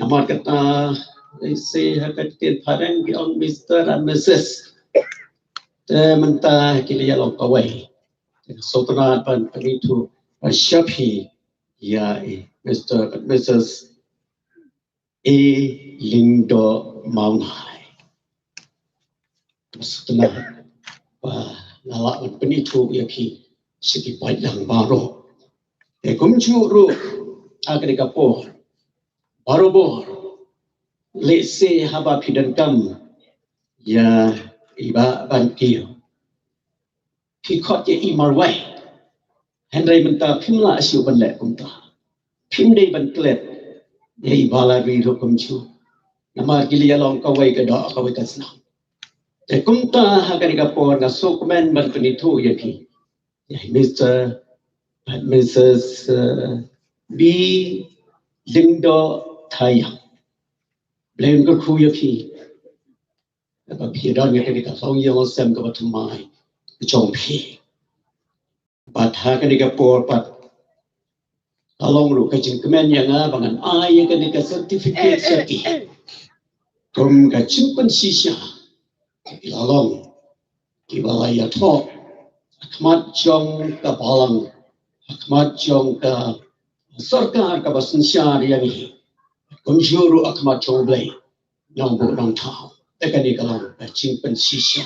Namar kata, eh, se ha ka ktien phareng ki ong Mister and Missus. Te mynta ki la ïalong kawei. Te sngewtynnat ban pynithuh, ah, sha phi ïa i Mister and Missus A. Lyngdoh Mawnai. Sngewtynnat ba nga lah ban pynithuh ïa phi sha ki paidlang baroh. Te kumjuh ruh ha kane ka por, barabor, lehse haba phi donkam ïa i Bah Ban Kiew, phi khot ïa i marwei. Hynrei mynta phim lah shuh ban leh kumta. Phim dei ban klet ïa i Bah Larry ruh kumjuh. Namar ki la ïalong kawei ka doh, kawei ka snam. Te kumta ha kane ka por nga sngewkmen ban pynithuh ïa phi, ïa i Mister and Missus, eh, B. Lyngdoh Thaiang. Blei un kyrkhu ïa phi. Kaba phi don ïa kane ka longïing longsem kaba thymmai ka jong phi. Bad ha kane ka por pat ka long ruh ka jingkmen ïa nga ba ngan ai ïa kane ka certificate sha phi kum ka jingpynshisha. Ki la long kiba la ïathoh ha khmat jong ka balang, ha khmat jong ka sorkar kaba synshar ïa ngi, kumjuh ruh ha khmat jong U Blei Nongbuh Nongthaw. Te kane ka long ka jingpynshisha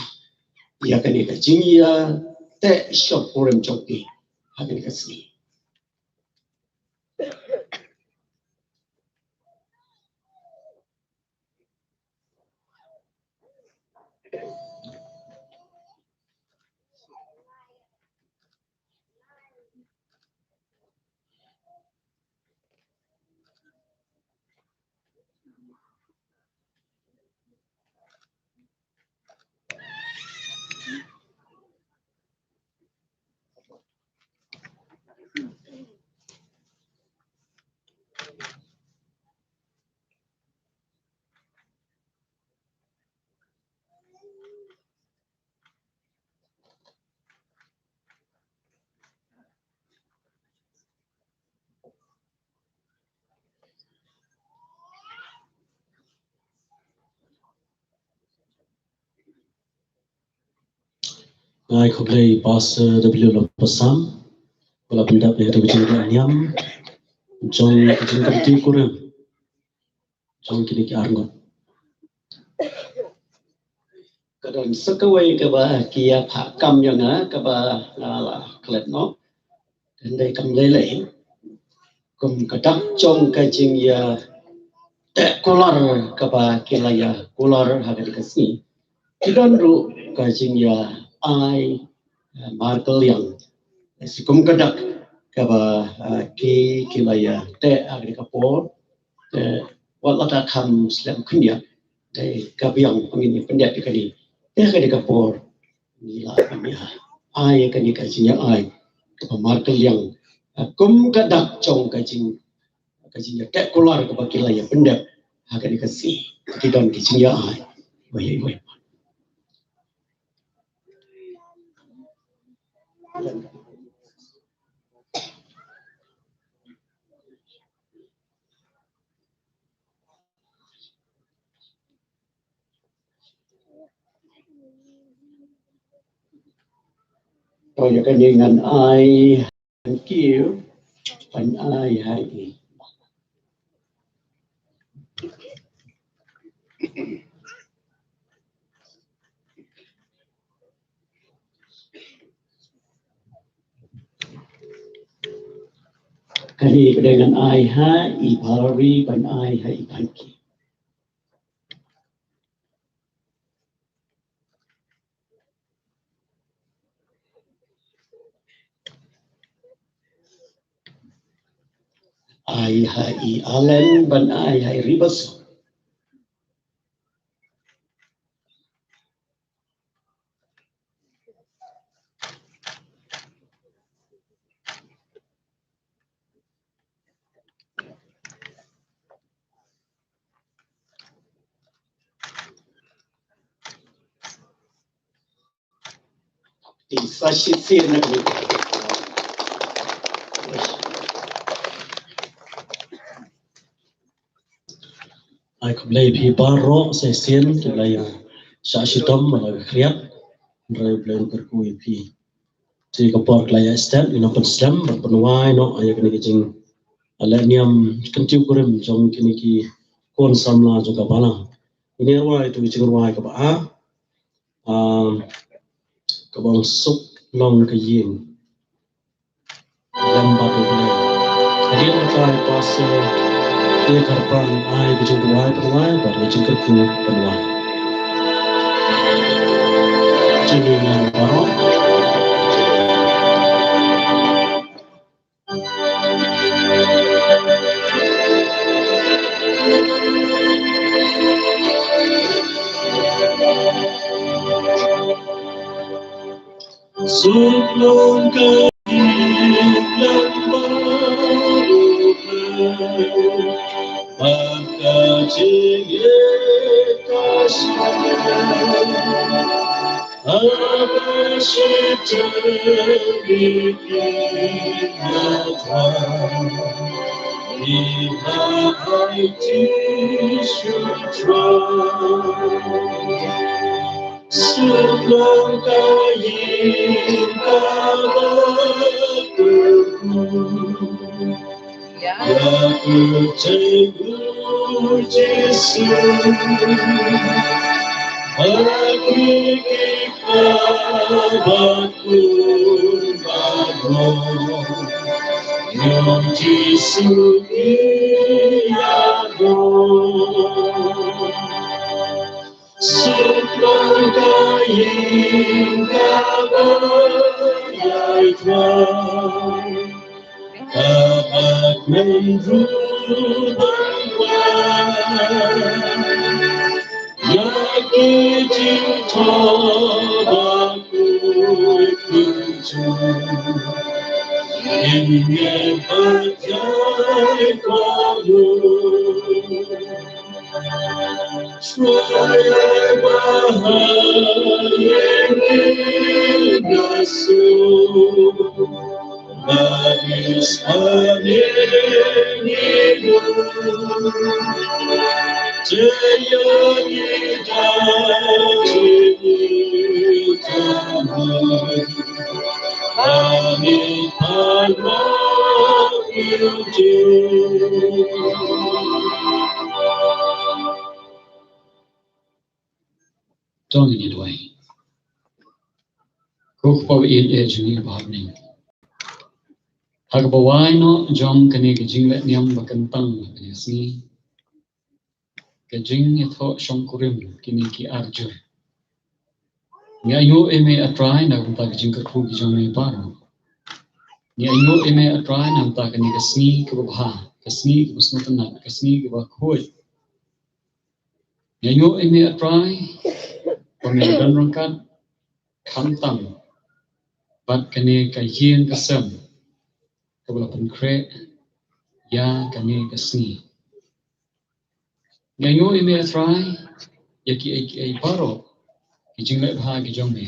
ïa kane ka jingïateh shongkurim jong phi ha kane ka sngi. Nga ai khublei Pastor W. Lopasam ba la pyndep ïa ka jingïaid niam jong ka jingkyntu kurim jong kine ki arngut. Ka don sa kawei kaba ki ïa phah kam ïa nga kaba nga la klet noh. Hynrei kam lei lei kum ka dak jong ka jingïateh kular kaba ki la ïa kular ha kane ka sngi, ki don ruh ka jingïa-ai, eh, markylliang. Shi kum ka dak kaba, eh, ki, ki la ïateh ha kane ka por. Te wat la ka kham slem khyndiat, te ka biang ba ngin ïa pyndep ïa kane. Te ha kane ka por ngi la kham ïa ai ïa kane ka jingïa-ai kaba markylliang, eh, kum ka dak jong ka jing, ka jingïateh kular kaba ki la ïa pyndep ha kane ka sngi. Ki don ki jingïa-ai. Wei, wei. To ïa kane ngan ai, thank you. Ngan ai ha i. Kane ka dei ngan ai ha i Valerie ban ai ha i Panki. Ai ha i Allen ban ai ha i Ribas. Ai khublei ïa phi baroh sa shisien ki la ïa shah shitom bad la khriat. Hynrei U Blei un kyrkhu ïa phi. Te ka por ka la ïa stet, ngi nang pynslem bad pynwai noh ïa kine ki jing, ah, lehniam kyntiew kurim jong kine ki khun samla jong ka balang. Ngin ïa rwai ïa tu ki jingrwai kaba ar, ah, kaba ong Suk Long Ka Ïing. Lem bad U Blei. Hadien ba ka pastor ïa kyrpang ai ka jingrwai pynwai bad ka jingkyrkhu pynwai. Jingïalam baroh. Suk long ka ïing lem bad U Blei, bad ka jingïeit ka shai. Haba shi teng ïa ki ïa trai, ïa ki ha ai ti shu trai. Suk long ka ïing kaba kyrkhu ïa ka kyrteng U Jisu. Ha ki ki kaba khun baroh, ïa U Jisu ki ïaroh. Suk long ka ïing kaba ïai trai, kaba khun ruh ban wan. Ïa ki jingthoh ba khuid kynjur, ngin ngeit ba jai kohnguh. Trai, ai ba ha ïing ngin ïasuk, ba ngi sngewbha ïing ngin ïasuk. Te ïa ngi da jingïeit, ba ngi pan ïa U Jisu. To ngin ïa duwai. Ko Kpa ba ïeit, eh, jong ngi ba ha bneng, ha kaba wai noh jong kane ka jinglehniam ba kyntang ha kane ka sngi, ka jingïathoh shongkurim kine ki arjur, ngi ainguh ïa me, A Trai, na ka bynta ka jingkyrkhu ki jong me baroh. Ngi ainguh ïa me, A Trai, na ka bynta kane ka sngi kaba bha, ka sngi kaba sngewtynnat, ka sngi kaba khuid. Ngi ainguh ïa me, A Trai, ba me don ryngkat khamtam bad kane ka ïing ka sem kaba la pynkhreh ïa kane ka sngi. Ngi ainguh ïa me, A Trai, ïa kiei kiei baroh ki jingleh bha ki jong me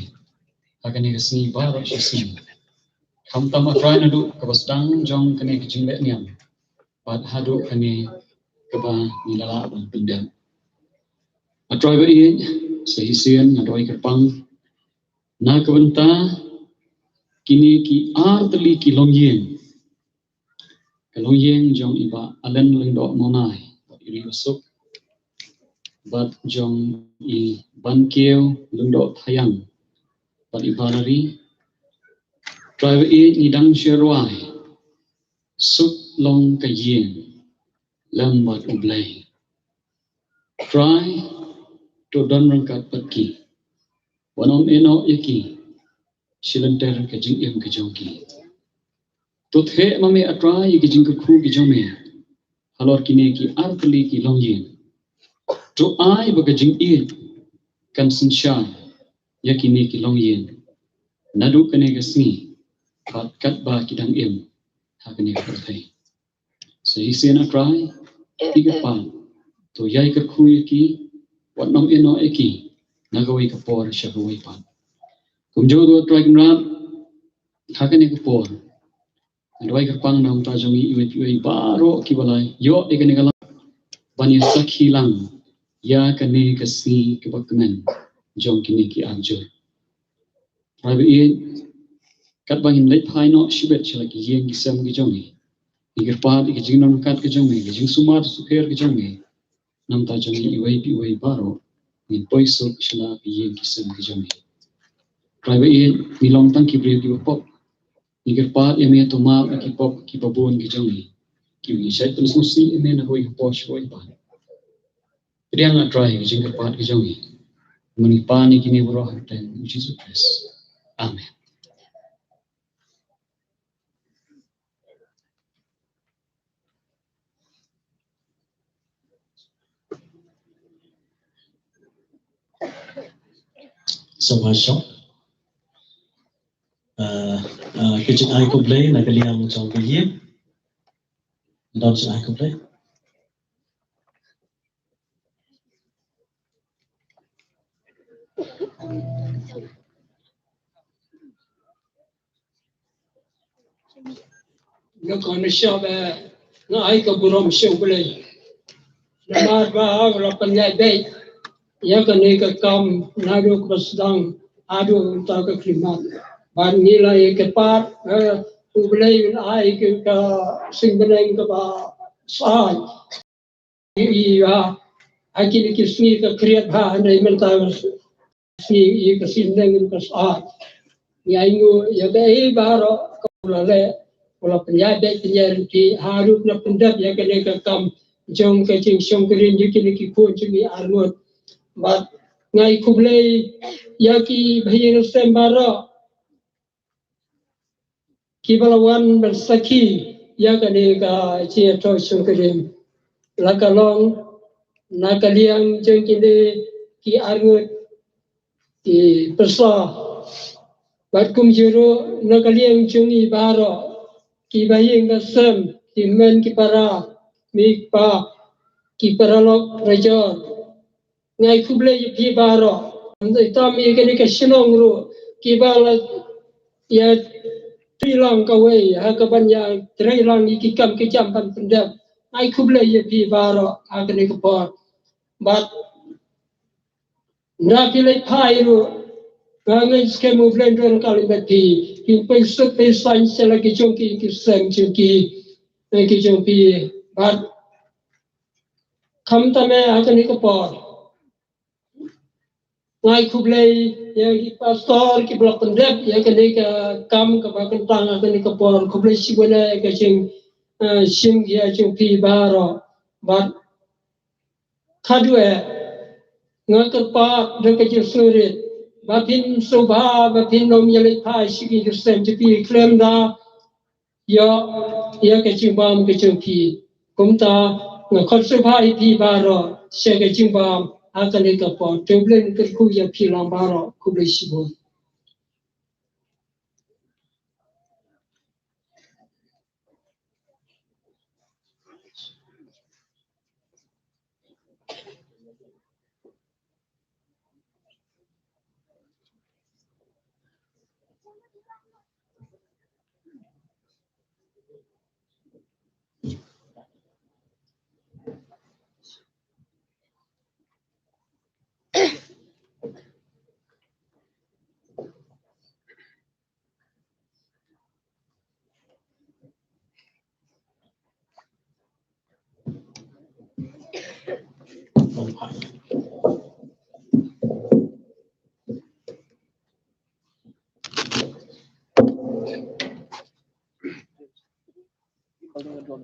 ha kane ka sngi baroh shi sngi. Khamtam, A Trai, naduh kaba sdang jong kane ka jinglehniam bad haduh kane kaba ngi la lah ban pyndep. A Trai ba ïeit, sa shisien nga duwai kyrpang na ka bynta kine ki ar tylli ki longïing, ka longïing jong i Bah Allen Lyngdoh Mawnai bad i Ri Basuk, bad jong i Bankiew Lyngdoh Thaiang bad i Valerie. Trai ba ïeit, ngi dang shu rwai, suk long ka ïing lem bad U Blei. Trai, to don ryngkat bad ki. Wat nym ïehnoh ïa ki sha lynter ka jingim ka jong ki. To theh ma me, A Trai, ïa ki jingkyrkhu ki jong me halor kine ki artylli ki longïing. To ai ba ka jingïeit kan synshar ïa kine ki longïing naduh kane ka sngi bad katba ki dang im ha kane ka pyrthei. Sa shisien, A Trai, ki kyrpad, to ïai kyrkhu ïa ki, wat nym ïehnoh ïa ki na kawei ka por sha kawei pat. Kumjuh ruh, A Trai Kynrad, ha kane ka por nga duwai kyrpang na ka bynta jong ngi iwei pa iwei baroh kiba la ïoh ïa kane ka lad ban ïa sakhi lang ïa kane ka sngi kaba kmen jong kine ki arjur. Trai ba ïeit, katba ngin leit phai noh shibit sha la ki ïing ki sem ki jong ngi, ngi kyrpad ïa ka jingdon ryngkat ka jong me, ka jingsumar sukher ka jong me na ka bynta jong ngi iwei pa iwei baroh, ngin poi suk sha la ki ïing ki sem ki jong ngi. Trai ba ïeit, ngi long tang ki briew kiba pop. Ngi kyrpad ïa me to map ïa ki pop kiba bun ki jong ngi, kiba ngi shait pynsngewsih ïa me na kawei ka por sha kawei pat. Pdiang, A Trai, ka jingkyrpad ka jong ngi. Ngi pan ïa kine baroh ha ka kyrteng U Jisu Khrist. Amen. Sngewbha shong. Uh, uh, ka jingai khublei na ka liang jong ka ïing. Don jingai khublei. Nga kwah ban ïa, nga ai ka burom sha U Blei namar ba u la pynïaid beit ïa kane ka kam naduh kaba sdang haduh mynta ka khyllipmat. Bad ngi la ïa kyrpad, eh, U Blei un ai ka, ka sngi bneng kaba sah ïa, ïa, ha kine ki sngi ka khriat bha, hynrei mynta ka sngi, ïa ka sngi bneng ka sah. Ngi ainguh ïa kaei baroh kaba u la leh, u la pynïaid beit pynïaid rynti, haduh na pyndep ïa kane ka kam jong ka jingshongkurim ïa kine ki khun jong ngi arngut. Bad nga ai khublei ïa ki bahaïing sem baroh kiba la wan ban sakhi ïa kane ka jingïathoh shongkurim, la ka long na ka liang jong kine ki arngut, ki pyrsa, bad kumjuh ruh na ka liang jong ngi baroh, ki bahaïing sem, ki hynmen ki para, ki kpa, ki paralok parajor. Nga ai khublei ïa phi baroh. Ym dei tang ïa kane ka shnong ruh, kiba la ïatrei lang kawei ha kaban ïatrei lang ïa ki kam ki jam ban pyndep. Nga ai khublei ïa phi baroh ha kane ka por. Bad ynda phi leit phai ruh, nga ngeit skhem U Blei un don ryngkat lem bad phi. Phin poi suk poi saiñ sha la ki jong ki, ki sem jong ki, ki jong phi. Bad khamtam eh ha kane ka por, nga ai khublei ïa ki pastor kiba la pyndep ïa kane ka kam kaba kyntang ha kane ka por. Khublei shibun ïa ka jing, eh, shim ïa jong phi baroh. Bad khatduh eh, nga kyrpad da ka jingsngewrit ba phin sngewbha, ba phin nym ïaleit phai sha ki sem jong phi khlem da ïoh ïa ka jingbam ka jong phi. Kumta nga khot sngewbha ïa phi baroh sha ka jingbam ha kane ka por. To U Blei un kyrkhu ïa phi lang baroh. Khublei shibun. Go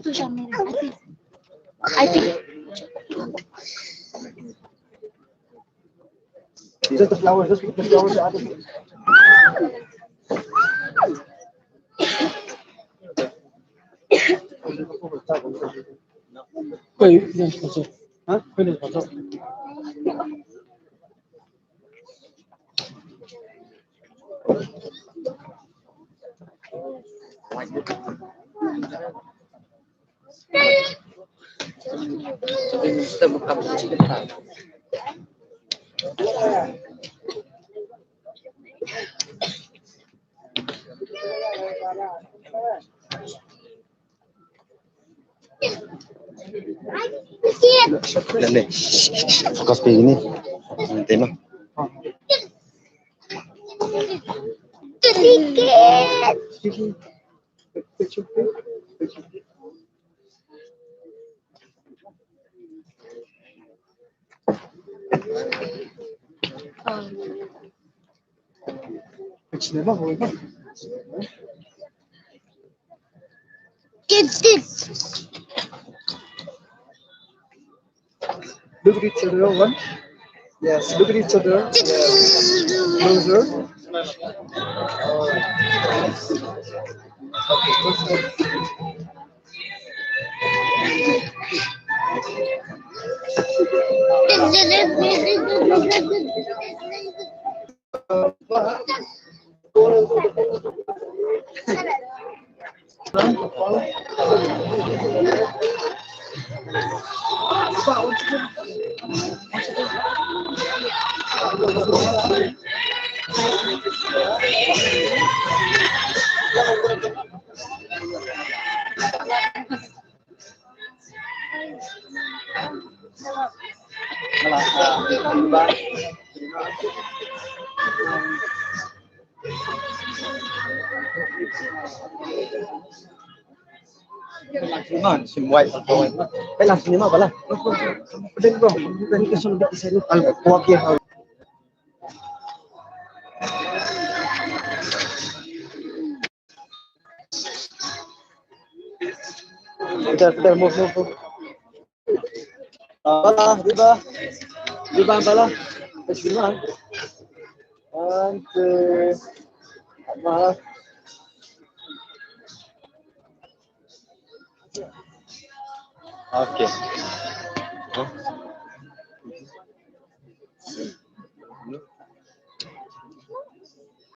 to Jamil. I think. I think. Just the flowers, just the flowers. Wait, yes, yes, yes. Huh? Wait, yes, yes, yes. Focus phi ni. Tema. Kids, kids. Look at each other, one. Yes, look at each other. Yes. Closer. Peter, Peter, move, move, move. Ah, Bala, Riba. Riba, Bala. Terima. One, two. Bala. Okay.